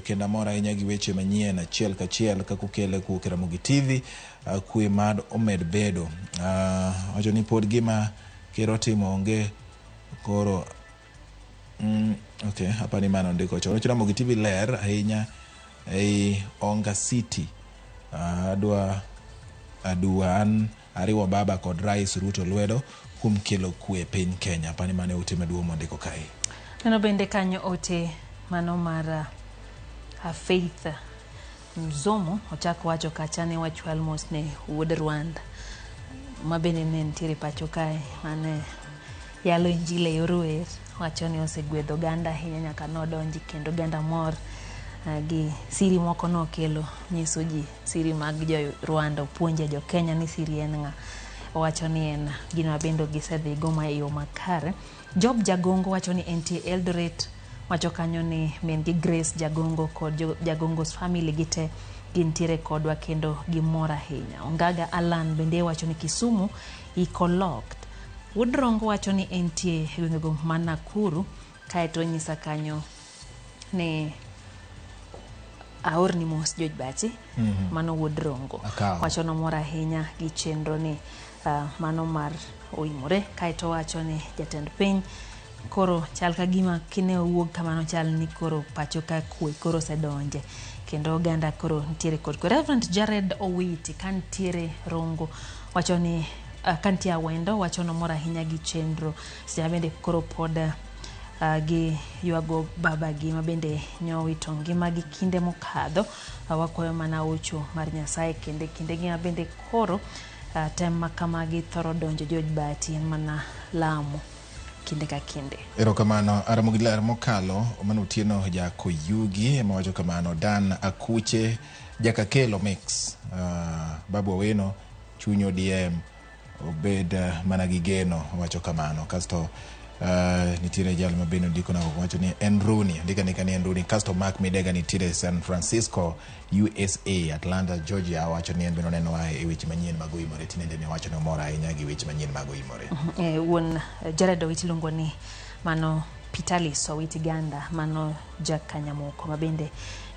kendo amor ahinya gi weche manyien achiel kachiel kaka ukele kuwuok e Ramogi TV. Kwe mad omed bedo. Wacho ni pod gima ker otimo onge koro okay, hapa ni mano ndiko chon. Wacho Ramogi TV ler ahinya ei Onga City. Adwa adua an ariwo baba kod Rais Ruto lwedo kuom kelo kwe piny Kenya. Hapa ni mane ote maduong' mondiko kae. Neno bende kanyo ote mano mar Faith Mzomo ochako wacho kacha ne wachwal mos ne wuod Rwanda ma bende ne nitiere pacho kae mane yalo injili e yor wer. Wacho ni osegwedho oganda ahinya nyaka nodonji kendo oganda mor gi siri moko nokelo nyiso ji siri mag jo Rwanda, opuonje jo Kenya ni siri en ng'a. Owacho ni en gino bende gisedhi go ma e yo makare. Job Jagongo wacho ni entie Eldoret, wacho kanyo ni min gi Grace Jagongo kod Jagongo's family gite gintiere kodwa kendo gimor ahinya. Ongaga Alan bende wacho ni Kisumu iko locked. Wuod Rongo wacho ni entie e gwengego ma Nakuru, kaeto onyisa kanyo ni aorni mos George Bachi. Mano wuod Rongo. Wacho nomor ahinya gi chenro ni mano mar oimore. Kaeto wacho ni jatend piny Koro chal ka gima kine owuog kamano chal ni koro pacho ka kwe koro osedonje kendo oganda koro nitiere kod kwe. Reverend Jared Owiti ka nitiere Rongo wacho ni ka nitie Awendo wacho nomor ahinya gi chenro seche ma bende koro pod gi ywago babagi ma bende nyowito ngimagi kinde mokadho. Wakwayo mana hocho mar Nyasaye kende kindegi ma bende koro tem ma kamagi thoro donjo George Bahati en mana lamo kinde ka kinde. Erokamano Aramogi ler mokalo mano Otieno Jakoyugi ema wacho kamano. Dan Akuche Jakakelo Mix Babu Owino chuny ODM obed mana gi geno wacho kamano. Kasto nitiere jal ma bende ondiko na wacho ni en Rooney, andika andika ni en Rooney. Kasto Mark Midega nitiere San Francisco USA, Atlanta Georgia, wacho ni en bende onenowa e weche manyien mag Oimore tinende ne wacho ni omor ahinya gi weche manyien mag Oimore. Wuon Jared Owiti iluongo ni mano Pitalis Owiti Ganda, mano jakanyamoko ma bende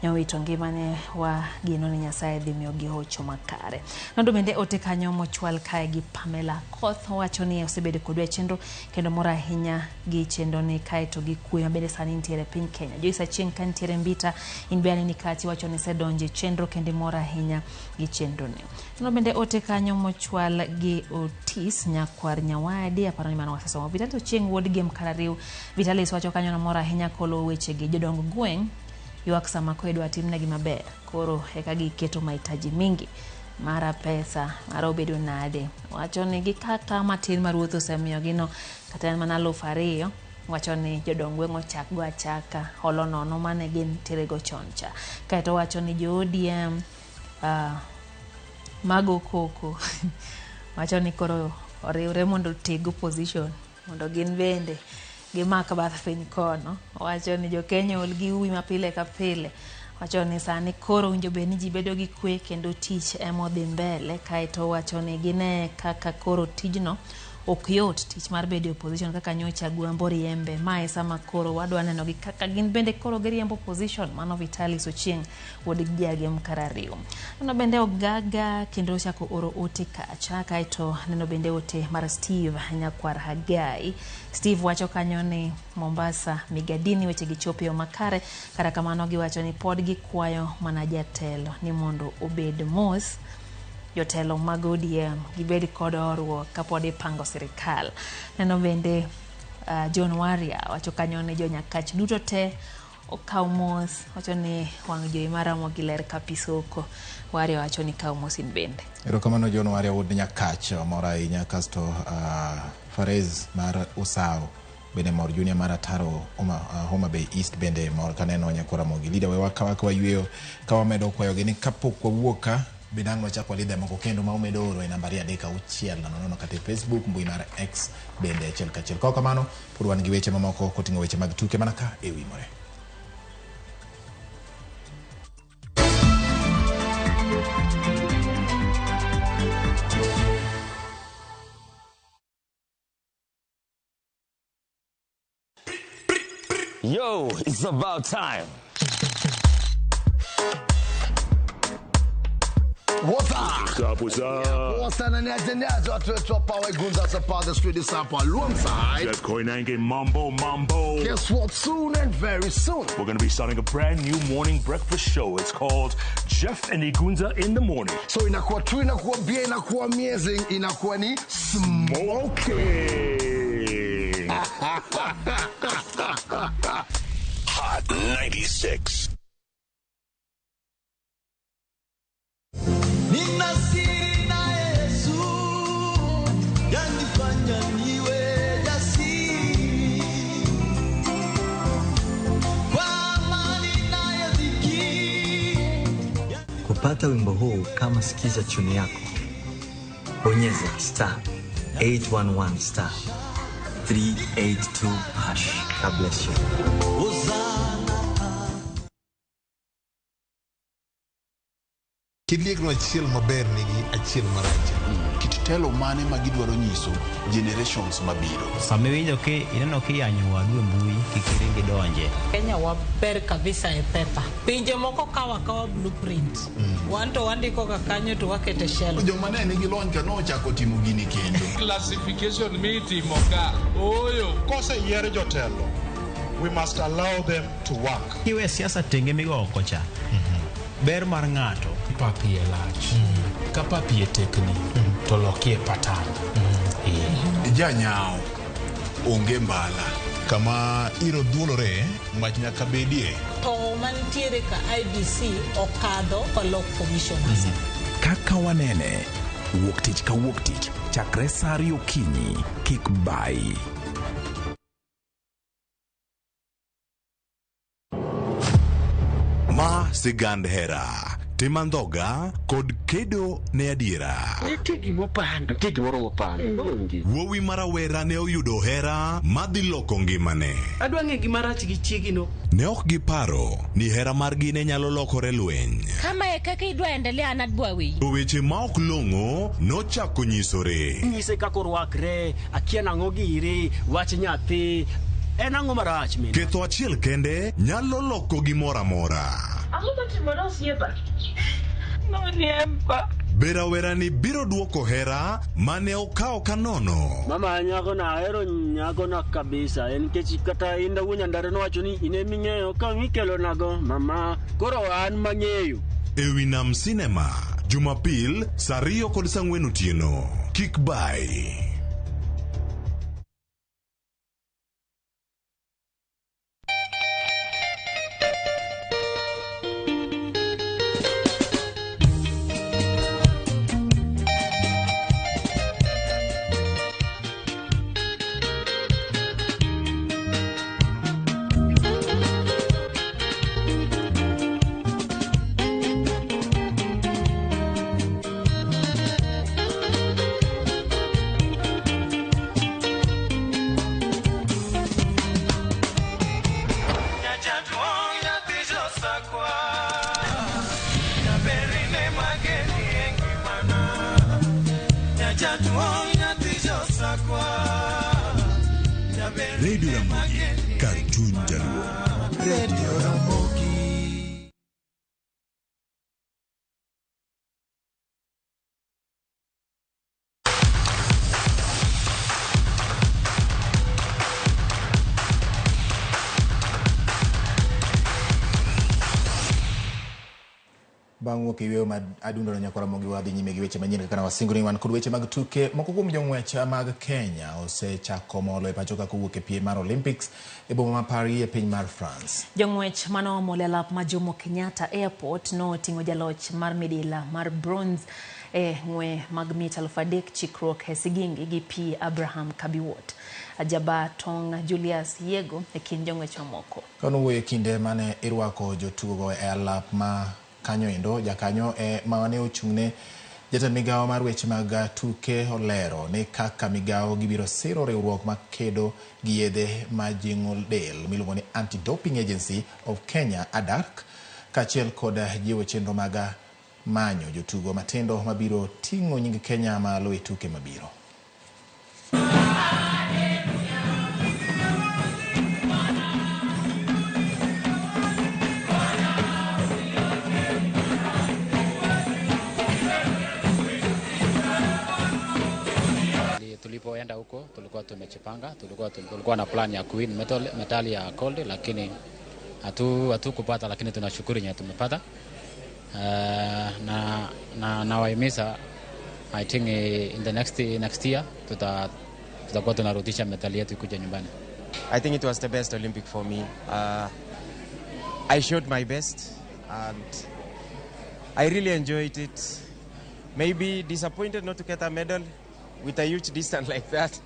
nyowito ngimane wageno ni Nyasaye dhi miyogi hocho makare. Nondo bende ote kanyo mochwal kae gi Pamela Koth wacho ni osebedo kodwa e chenro kendo mor ahinya gi chenro ni kae to gi kwe ma bende sani nitiere e piny Kenya. Joyce Achieng' ka nitiere Mbita in be aneni kachi wacho ni isedonjo e chenro kendo imor ahinya gi chenro ni. Nondo bende ote kanyo mochwal gi Otis Nyakwar Nyawadi aparo ni mano wasesomo. Vitalis Ochieng' wuod Gem Karariw Vitalis wacho kanyo nomor ahinya koluwo wechegi jodong gweng' ywak sama ko idwa timnegi maber koro eka giketo mahitaji mingi mara pesa mara obedo nade wacho ni gikaka matin ma ruoth osemiyogi no kata en mana 2000 wacho ni jodong gweng' ochak go achaka holo nono mane gintiere go chon cha. Kaeto wacho ni jo ODM mago koko wacho ni koro oriwre mondo oteg opposition mondo gin bende gimak bath piny kono. Wacho ni jo Kenya ol gi uwi ma pile ka pile. Wacho ni sani koro owinjo bed ni ji bedo gi kwe kendo tich ema odhi mbele. Kaeto wacho ni gine kaka koro tijno ok yot tich mar bedo e opposition kaka nyocha Agwambo riembe. Mae sama koro wadwa neno gi kaka gin bende koro giriembo opposition. Mano Vitalis Ochieng' wuod Jagem Karariw. Neno bende Ogaga kendo ochako oro ote kacha kaeto neno bende ote mar Steve Nyakwar Hagai. Steve wacho kanyo ni Mombasa Migadini weche gi chopo e yo makare kata kamano giwacho ni pod gikwayo mana jatelo ni mondo obed mos jotelo mag ODM gibed kod horuok kapod ipango sirikal. Neno bende John Waria wacho kanyo ni jonyakach duto te okaw mos wacho ni wang' jowi maromo gi ler ka pi soko. Waria wacho ni kaw mos in bende. Erokamano John Waria wuod Nyakach mor ahinya kasto Farez mar Usao bende mor Junior mar Ataro Homa Bay East bende mor kaneno nyakwar Ramogi. Leader we wakawa ka wayweyo ka wamedo kwayogi ni kapok wawuok ka bende ang' wachak walidhe moko kendo ma umedo oro e nambari 3 6 0 kata e Facebook mbui mar X bende achiel kachiel. Kaok kamano pod wan gi weche mamoko koting'o weche mag tuke mana ka e Wimore. Yo, it's about time. What's up? What's up, what's up? Poa sana niaje niaje watu wetu hapa Wegunza hapa the street is hapa alongside Jeff Koinange, Mambo Mambo. Guess what? Soon and very soon. We're going to be starting a brand new morning breakfast show. It's called Jeff and Igunza in the Morning. So inakuwa true, inakuwa bia, inakuwa amazing, inakuwa ni smoking. Hot 96. Nina siri na Yesu yanifanya niwe jasiri kwa amani nayo dhiki. Kupata wimbo huu kama sikiza tune yako, bonyeza star 811 star 382 hash. God bless you. Hosanna. Kiliekno achiel maber nigi achiel marach. Kit telo mane ma gidwaro nyiso generations mabiro. Sama iwinjo ki ineno kiyanyo wadu e mbui kik iring idonje. Kenya waber kabisa e pepa. Pinje moko kawo akawa blueprint. Wan to wandiko ga kanyo to wakete shelf. Joma ne nigi lony ka nochako timo gini kendo. Classification mitimo ka ooyo. Koseyier jotelo, we must allow them to work. Kiwe siasa tenge migo oko cha. Ber mar ng'ato. Pap iye lach. Ka pap iye tekni, to lokie patan. Janyao onge mbala. Kama iro dhuolore, mach nyaka bedie. To mantiere ka IBC okadho kolok commissioners. Kaka wanene, wuok tich ka wuok tich, chakre sa 2 okinyi, kik bayi. Ma sigand hera, tim andhoga kod kedo ne adiera. Nitie gimopando. Nitie gimoro mopando. Wuowi marawera ne oyudo hera madhi loko ngimane. Adwa ng'e gima rach gi chiegino. Ne ok giparo ni hera margi ne nyalo lokore lweny. Kama e kaka idwa endelea an adwa weyi. To weche ma ok long'o nochako nyisore. Nyise kaka orwakre, akia nang'o giri, wach nyathi. En ang'o marach min? Ketho achiel kende nyalo loko gimoro amora. Ang'o matimore osiepa? Noriemba. Be rawerani biro duoko hera mane okawo kanono? Mama nyakona ahero nyakona kabisa en nikech kata Inda wuon Nyandare nowacho ni in eming'eyo ka mikelonago mama koro an mang'eyo. Ewi Nam Cinema, Jumapil saa 2 kod saa 4 otieno. Kik bai. Radio Ramogi, kar chuny jaluo. Radio Ramogi. Bang' wuok e yweyo ma adundo no nyakwa Ramogi wadhi nyime gi weche manyien kaka nawasingo ni wan kod weche mag tuke. Moko kuom jong'wech mag Kenya osechako molo e pacho ka kowuok e piem mar Olympics e boma ma Paris e piny mar France. Jong'wech manoomolo e lap ma Jomo Kenyatta Airport noting'o jaloch mar midila mar bronze e ng'we mag mita 3000 chikruok e sigingi gi P Abraham Kabiwot. Ajaba Tong Julius Yego e kind jong'wech mamoko. Kanowuoyo e kinde mane irwako jotugo e lap ma kanyo endo jakanyo e mane ochung'ne jatend migawo mar weche mag tuke olero ni kaka migawo gibiro siro riwruok makedo gi yedhe majing'o del miluongo ni Anti-Doping Agency of Kenya ADAK kaachiel kod jiwo chenro mag manyo jotugo matindo mabiro ting'o nying Kenya malo e tuke mabiro. Tulipoenda huko tulikuwa tumejipanga, tulikuwa na plan ya kuwin medali ya gold, lakini hatukupata, lakini tunashukuru yenye tumepata. Na wahimiza, I think in the next year tutakuwa tunarudisha medali yetu kuja nyumbani. I think it was the best Olympic for me. I showed my best and I really enjoyed it. Maybe disappointed not to get a medal with a huge distance like that,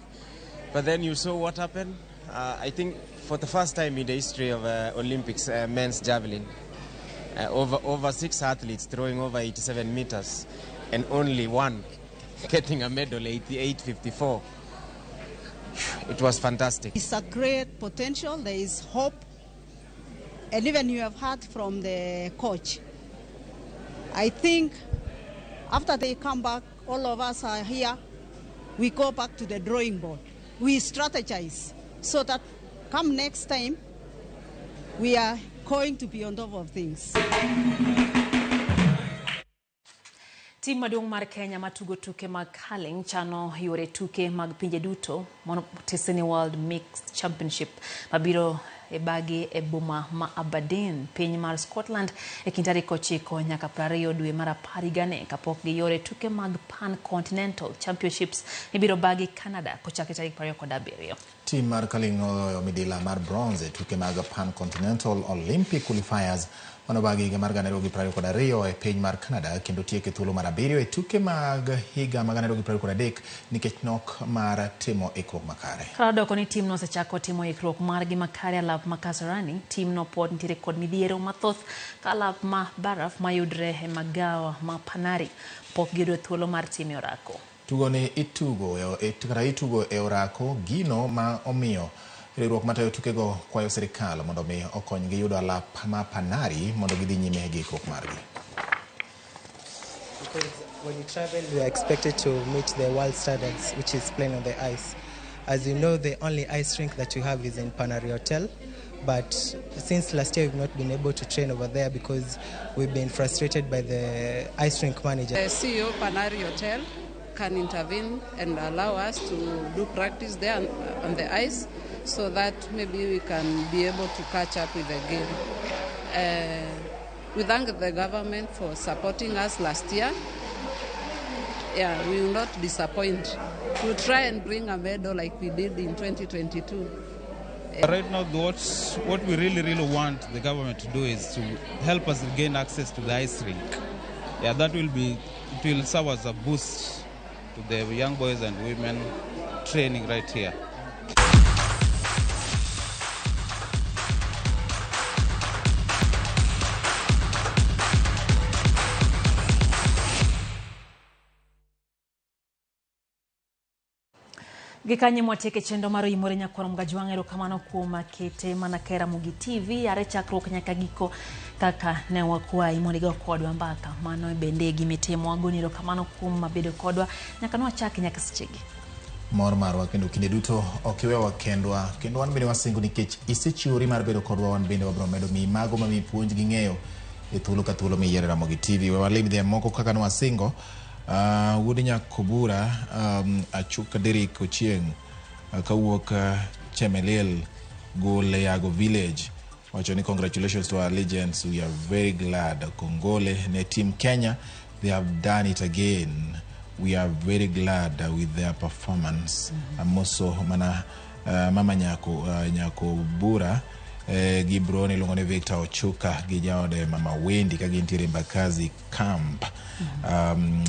but then you saw what happened. I think for the first time in the history of Olympics, men's javelin, over 6 athletes throwing over 87 meters and only one getting a medal, 88.54. It was fantastic. It's a great potential. There is hope, and even you have heard from the coach. I think After they come back, all of us are here. We go back to the drawing board. We strategize so that come next time, we are going to be on top of things. Tim maduong' mar Kenya matugo tuke mag curling chano yore tuke mag pinje duto mondo Tisini World Mixed Championship mabiro e bagi e boma ma Aberdeen, piny mar Scotland e kind tarik 9 nyaka 20 dwe mar 10 higani kapok giyore tuke mag Pan Continental Championships mibiro bagi Canada kochakre tarik 27. Tim mar curling oloyo midila mar bronze e tuke mag Pan Continental Olympic Qualifiers manobagi higa mar 2022 e piny mar Canada kendo tieko e thuolo mar 7 e tuke mag higa mag 2023 nikech nok mar timo ikruok makare. Kata doko ni tim no osechako timo ikruok margi makare alap ma Kasarani, tim no pod nitiere kod midhiero mathoth ka alap ma baraf mayudre e magawa ma Panari pok giyudo thuolo mar timo orako. Tugo ni itugo e orako gino ma omiyo riwruok matayo tukego kwayo sirikal mondo mi okonygi yudo alap ma Panari mondo gidhi nyime gi ikruok margi. Because when you travel, you are expected to meet the world standards, which is playing on the ice. As you know, the only ice rink that you have is in Panari Hotel. But since last year, we've not been able to train over there because we've been frustrated by the ice rink manager. The CEO Panari Hotel can intervene and allow us to do practice there on the ice so that maybe we can be able to catch up with the game. We thank the government for supporting us last year. Yeah, we will not disappoint. We'll try and bring a medal like we did in 2022. Right now, what we really, really want the government to do is to help us gain access to the ice rink. Yeah, that will be, it will serve as a boost to the young boys and women training right here. Gikanye mwatieke chenro mar Oimore Nyakwar Mgajwang', erokamano kuom kete mana ka Ramogi TV are chakruok nyaka giko kaka ne wakwayi mondo igo kodwa mbaka. Mano bende gimitimo. Agoni erokamano kuom bedo kodwa nyaka nwachaki nyaka sechegi. Mor marwa kendo kinde duto ok iwewa kendwa, kendo wan bende wasingo nikech isechiwori mar bedo kodwa, wan bende wabiro medo miyi mago mamiyi puonj gi ng'eyo e thuolo ka thuolo miyiero Ramogi TV. We walim dhi moko kaka nwasingo. Wuod Nyakobura Achuka Derek Ochieng kawuok Chemelil Goleago Village wacho ni congratulations to our legends, we are very glad. Kongole ne team Kenya, they have done it again, we are very glad with their performance. Amoso mana mama Nyakobura gi Broni iluongo ni Victor Ochuka gi jaode mama Wendy ka gintiere Mbakazi camp.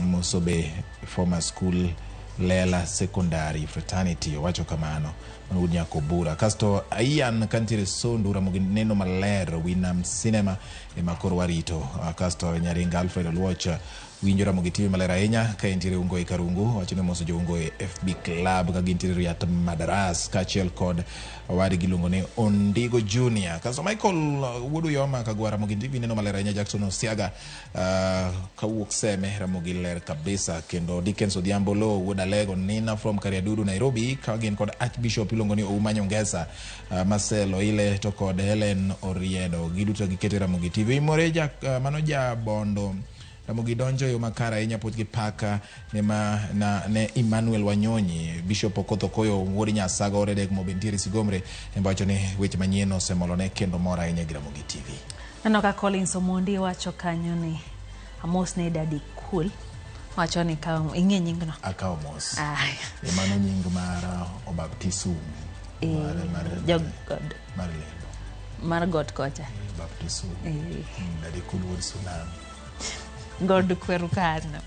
Mosobe former school Lela Secondary Fraternity owacho kamano mano wuod Nyakobura. Kasto Ian kantiere Sondu Ramogi neno maler Winam Cinema ema koro warito. Kasto Nyaringa Alfred Oluoch winjo Ramogi TV maler ahinya ka entiere Ungoe Karungu wacho ni moso jo Ungoe FB Club ka gintiere Riat Madaras kaachiel kod owadgi iluongo ni Ondigo Junior. Kasto Michael wuod Uyoma Kagwa Ramogi TV neno maler ahinya. Jackson Osiaga kawuok Seme Ramogi ler kabisa. Kendo Dickens Odhiambo Lo wuod Alego Nina from Kariadudu Nairobi ka gin kod Archbishop iluongo ni Ouma Nyongesa, Marcel Oile to kod Helen Oriedo giduto giketo Ramogi TV. More mano ja Bondo Ramogi donjo e yo makare ahinya puoch gi paka ne, ne Emmanuel Wanyonyi. Bishop Okoth Okoyo wuod Nyasaga Oredek mo bende nitiere Sigomre embacho ni weche manyien osemolone kendo mor ahinya gi Ramogi TV. Neno ka Collins Omondi wacho kanyo ni amos ne Daddy Cool, wacho ni ka ing'e nyingno. Akawo mos. Aya. E mano nying mar obaptisu mar jogod mar lendo mar got kocha. Baptisu. Daddy Cool wuod Tsunami. God kweru kanyo.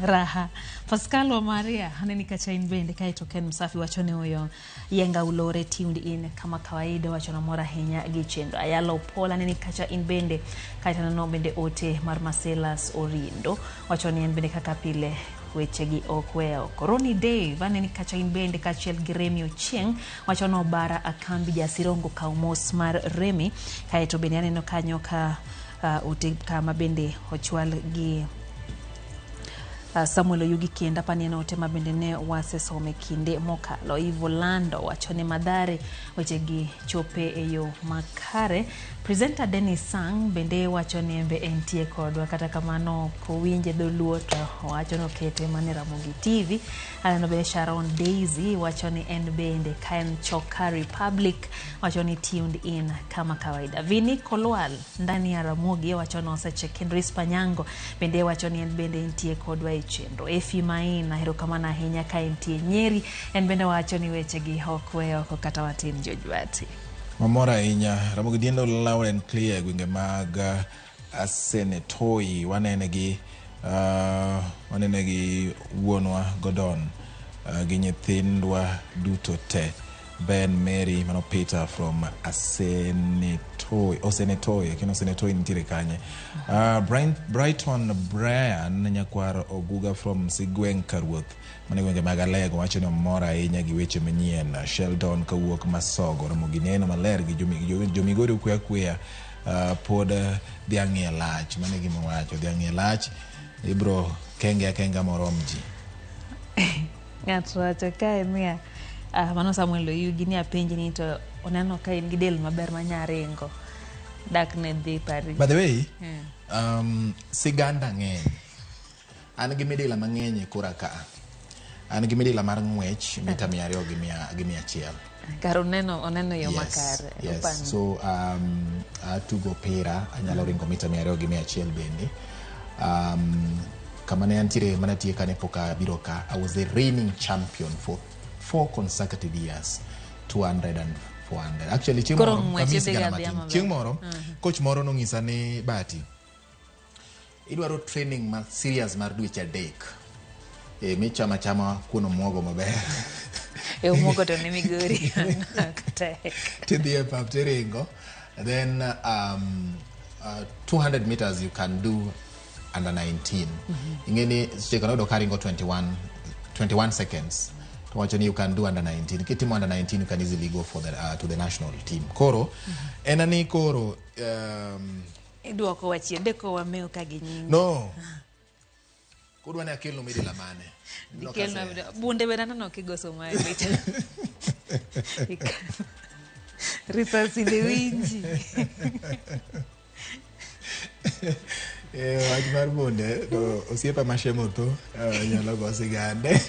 Raha Pascal wa Maria aneni kacha in bende kaeto Ken Msafi wacho ni oyo Yenga Ulore tuned in kama kawaida wacho na mor ahinya gi chenro. Ayalo Paul aneni kacha in bende kaeto aneno bende ote mar Marcellus Orindo wacho ni en bende kaka pile wechegi ok weyo oko. Ronnie Dave aneni kacha in bende kaachiel gi Remi Ochieng wacho ni obara akambi jasirongo kaw mos mar Remi. Kaeto bende aneno kanyo ka ote kama bende ochwal gi Samuel Oyugi kendo apani en ote ma bende ne wasesome kinde mokalo. Ivo Lando wacho ni Madhare wechegi chope e yo makare. Presenter Dennis Sang bende wacho ni embe entie kodwa, kata kamano ok owinje dholuo to wacho ni okete mana e Ramogi TV. Aneno bende Sharon Daisy wacho ni en bende ka en Choka Republic wacho ni tuned in kama kawaida. Vini Kolwal ndani ya Ramogi wacho ni osecheck in. Rispa Nyango bende wacho ni en bende entie kodwa e chenro. Efi Maina erokamano ahinya ka entie Nyeri, en bende wacho ni wechegi ok we oko kata matin Jojwati. Mamor ahinya. Ramogi Diendo loud and clear gwenge mag Asenetoi wanene gi wuonwa Gordon gi nyithindwa duto te. Ben Mary mano Peter from Asenetoi, Osenetoi, kendo Osenetoi nitiere kanye. Brighton Brian Nyakwar Oguga from Sigweng Karuoth mane gwenge mag Alego wacho ni omor ahinya gi weche manyien. Sheldon kawuok Masogo Ramogi neno maler gi jomigori okwe akweya pod dhiang' e lach, mano e gima owacho, dhiang' e lach ibro kenge akenga morom ji. Ng'ato wacho kae niya, mano Samuel Oyugi ni apenji ni to oneno ka in gi del maber manya ringo dak ne dhi Paris. By the way, siganda ng'eny. An gi midila mang'eny e kora ka. An gi midila mar ng'wech mita 200 gi 100. Kar oneno yo makare. Yes. So atugo pira, anyalo ringo mita 200 gi 100 bende. Kama ne antiere mana tie kane pok abiro ka, I was the reigning champion for 4 consecutive years, 200 and 400. Actually, chieng' moro, coach moro nong'isa ni Bati, idwaro training ma serious mar dweche 3. Michama chama kuon omuogo maber. E omuogo to ne Migori. Tidhi e pap tiringo. Then 200 meters you can do under 19. Ing'eni seche noyudo ka ringo 21 seconds. To wacho ni you can do under 19. Kitimo under 19 you can easily go for the, to the national team. Koro, en ani koro idwoko wachie deko wameo ka gi nyingi. No. Kudwa ne akelno midila mane. Ikelno bunde bende aneno kigoso mali. Risasi be winji. Wach mar bunde to osiepa ma Shemo tho nyalo go sigande.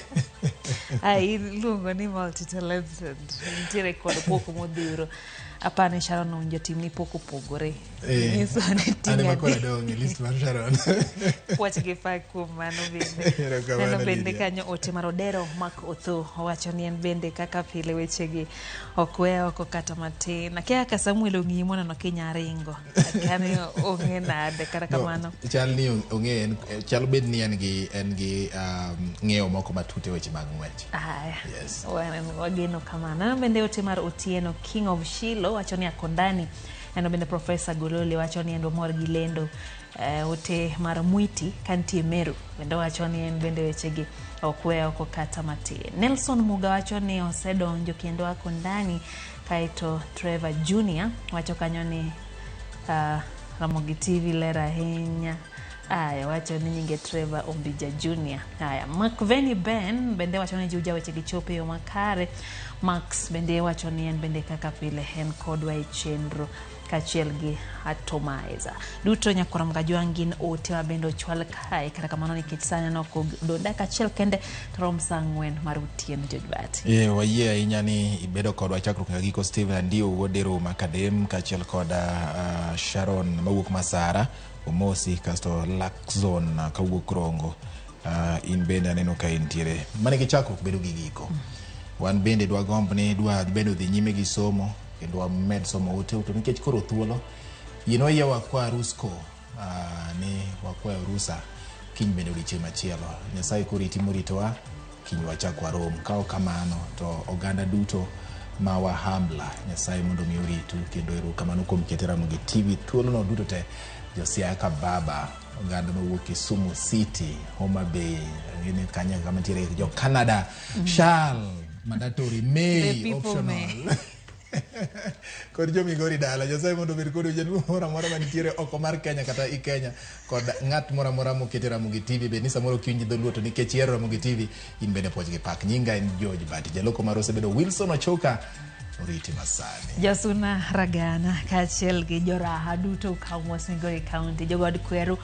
Ai iluongo ni multi-talented. Nitiere kod pok modhuro. Apani Sharon owinjo timni pok opogore. Nyiso ni An ema koro adong' e list mar Sharon. Wach gi fa kuom mano bende. Neno bende kanyo ote mar Odero Mark Otho owacho ni en bende kaka pile wechegi ok we oko kata matin. Akia kaka Samuel ong'iyi moneno kinya ringo. Akia ni ong'e nade kata kamano. Chal ni ong'e, chal bed ni en gi ng'eyo moko matut e weche mag ng'wech. Aya. Yes. Wageno kamano. Neno bende ote mar Otieno King of Shilo wacho ni akondani. Neno bende Professor Gololi wacho ni en omor gi lendo. Ote mar Mwiti kantie Meru bende wacho ni en bende wechegi ok we oko kata matin. Nelson Muga wacho ni osedonjo kendo akondani. Kaeto Trevor Junior wacho kanyo ni Ramogi TV ler ahinya. Aya wacho ni nyinge Trevor Ombija Junior. Aya Mark Veni Ben bende wacho ni Juja wechegi chopo e yo makare. Max bende wacho ni en bende kaka pile en kodwa e chenro kaachiel gi Atomizer. Duto nyakwar Mgajwang' gin ote ma bende ochwal kae, kata kamano nikech sani aneno kodong' dakika achiel kende to rom saa 4 mar otieno Jojbati. Wayie ahinya ni ibedo kodwa chakruok nyaka giko. Steven Andio wuod Eroma Kadem kaachiel kod Sharon mawuok Masara Omosi, kasto Lakzon kawuok Rongo. In bende aneno ka intiere. Mane gi chakruok bedo gi giko. Wan bende dwagomb ni dwa bende dhi nyime gi somo kendo wamed somo ote to nikech koro thuolo yienwa yie wakwa rusko ni wakwayo rusa kiny bende odiochieng' machielo. Nyasaye koriti moritowa kiny wachak warom. Ka ok kamano to oganda duto ma wahambla Nyasaye mondo mi oritu kendo erokamano kuom kete Ramogi TV thuolono duto te. Josiaya Kababa, oganda mawuok Kisumu City, Homa Bay, ngine kanya kama nitiere jo Canada, Shal, mandatory, May, optional. Kod jo Migori dala. Nyasaye mondo obed kodu, jaduong' moro amora manitiere oko mar Kenya kata i Kenya kod ng'at moro amora mokete Ramogi TV, bed ni samoro ok iwinj dholuo to nikech ihero Ramogi TV in bende puoch gi pak. Nyinga en George Bati. Jaloko marwa osebedo Wilson Ochuka. Oriti masani. Jasuna Ragana kaachiel gi joraha duto kaw mos Migori County, jogod kweru,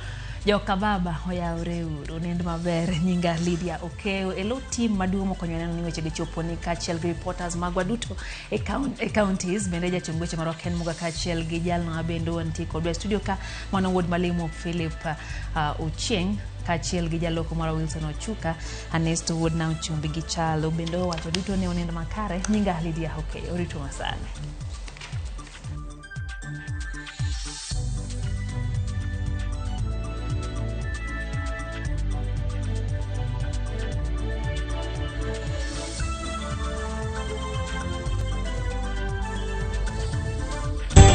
jokababa oyawre uru, nind maber. Nyinga Lydia Okeyo e lo team maduong' mokonyo neno ni wechegi chopo ni kaachiel gi reporters magwa duto e counties, bende jachung weche marwa Ken Muga kaachiel gi jalno ma bende wantie kodwa e studio ka mano wuod Malimo Philip Ochieng' kaachiel gi jaloko marwa Wilson Ochuka, Anesto wuod Nam Chumbi gi Chalo bende owacho duto ne onind makare. Nyinga Lydia Okeyo, orito masani.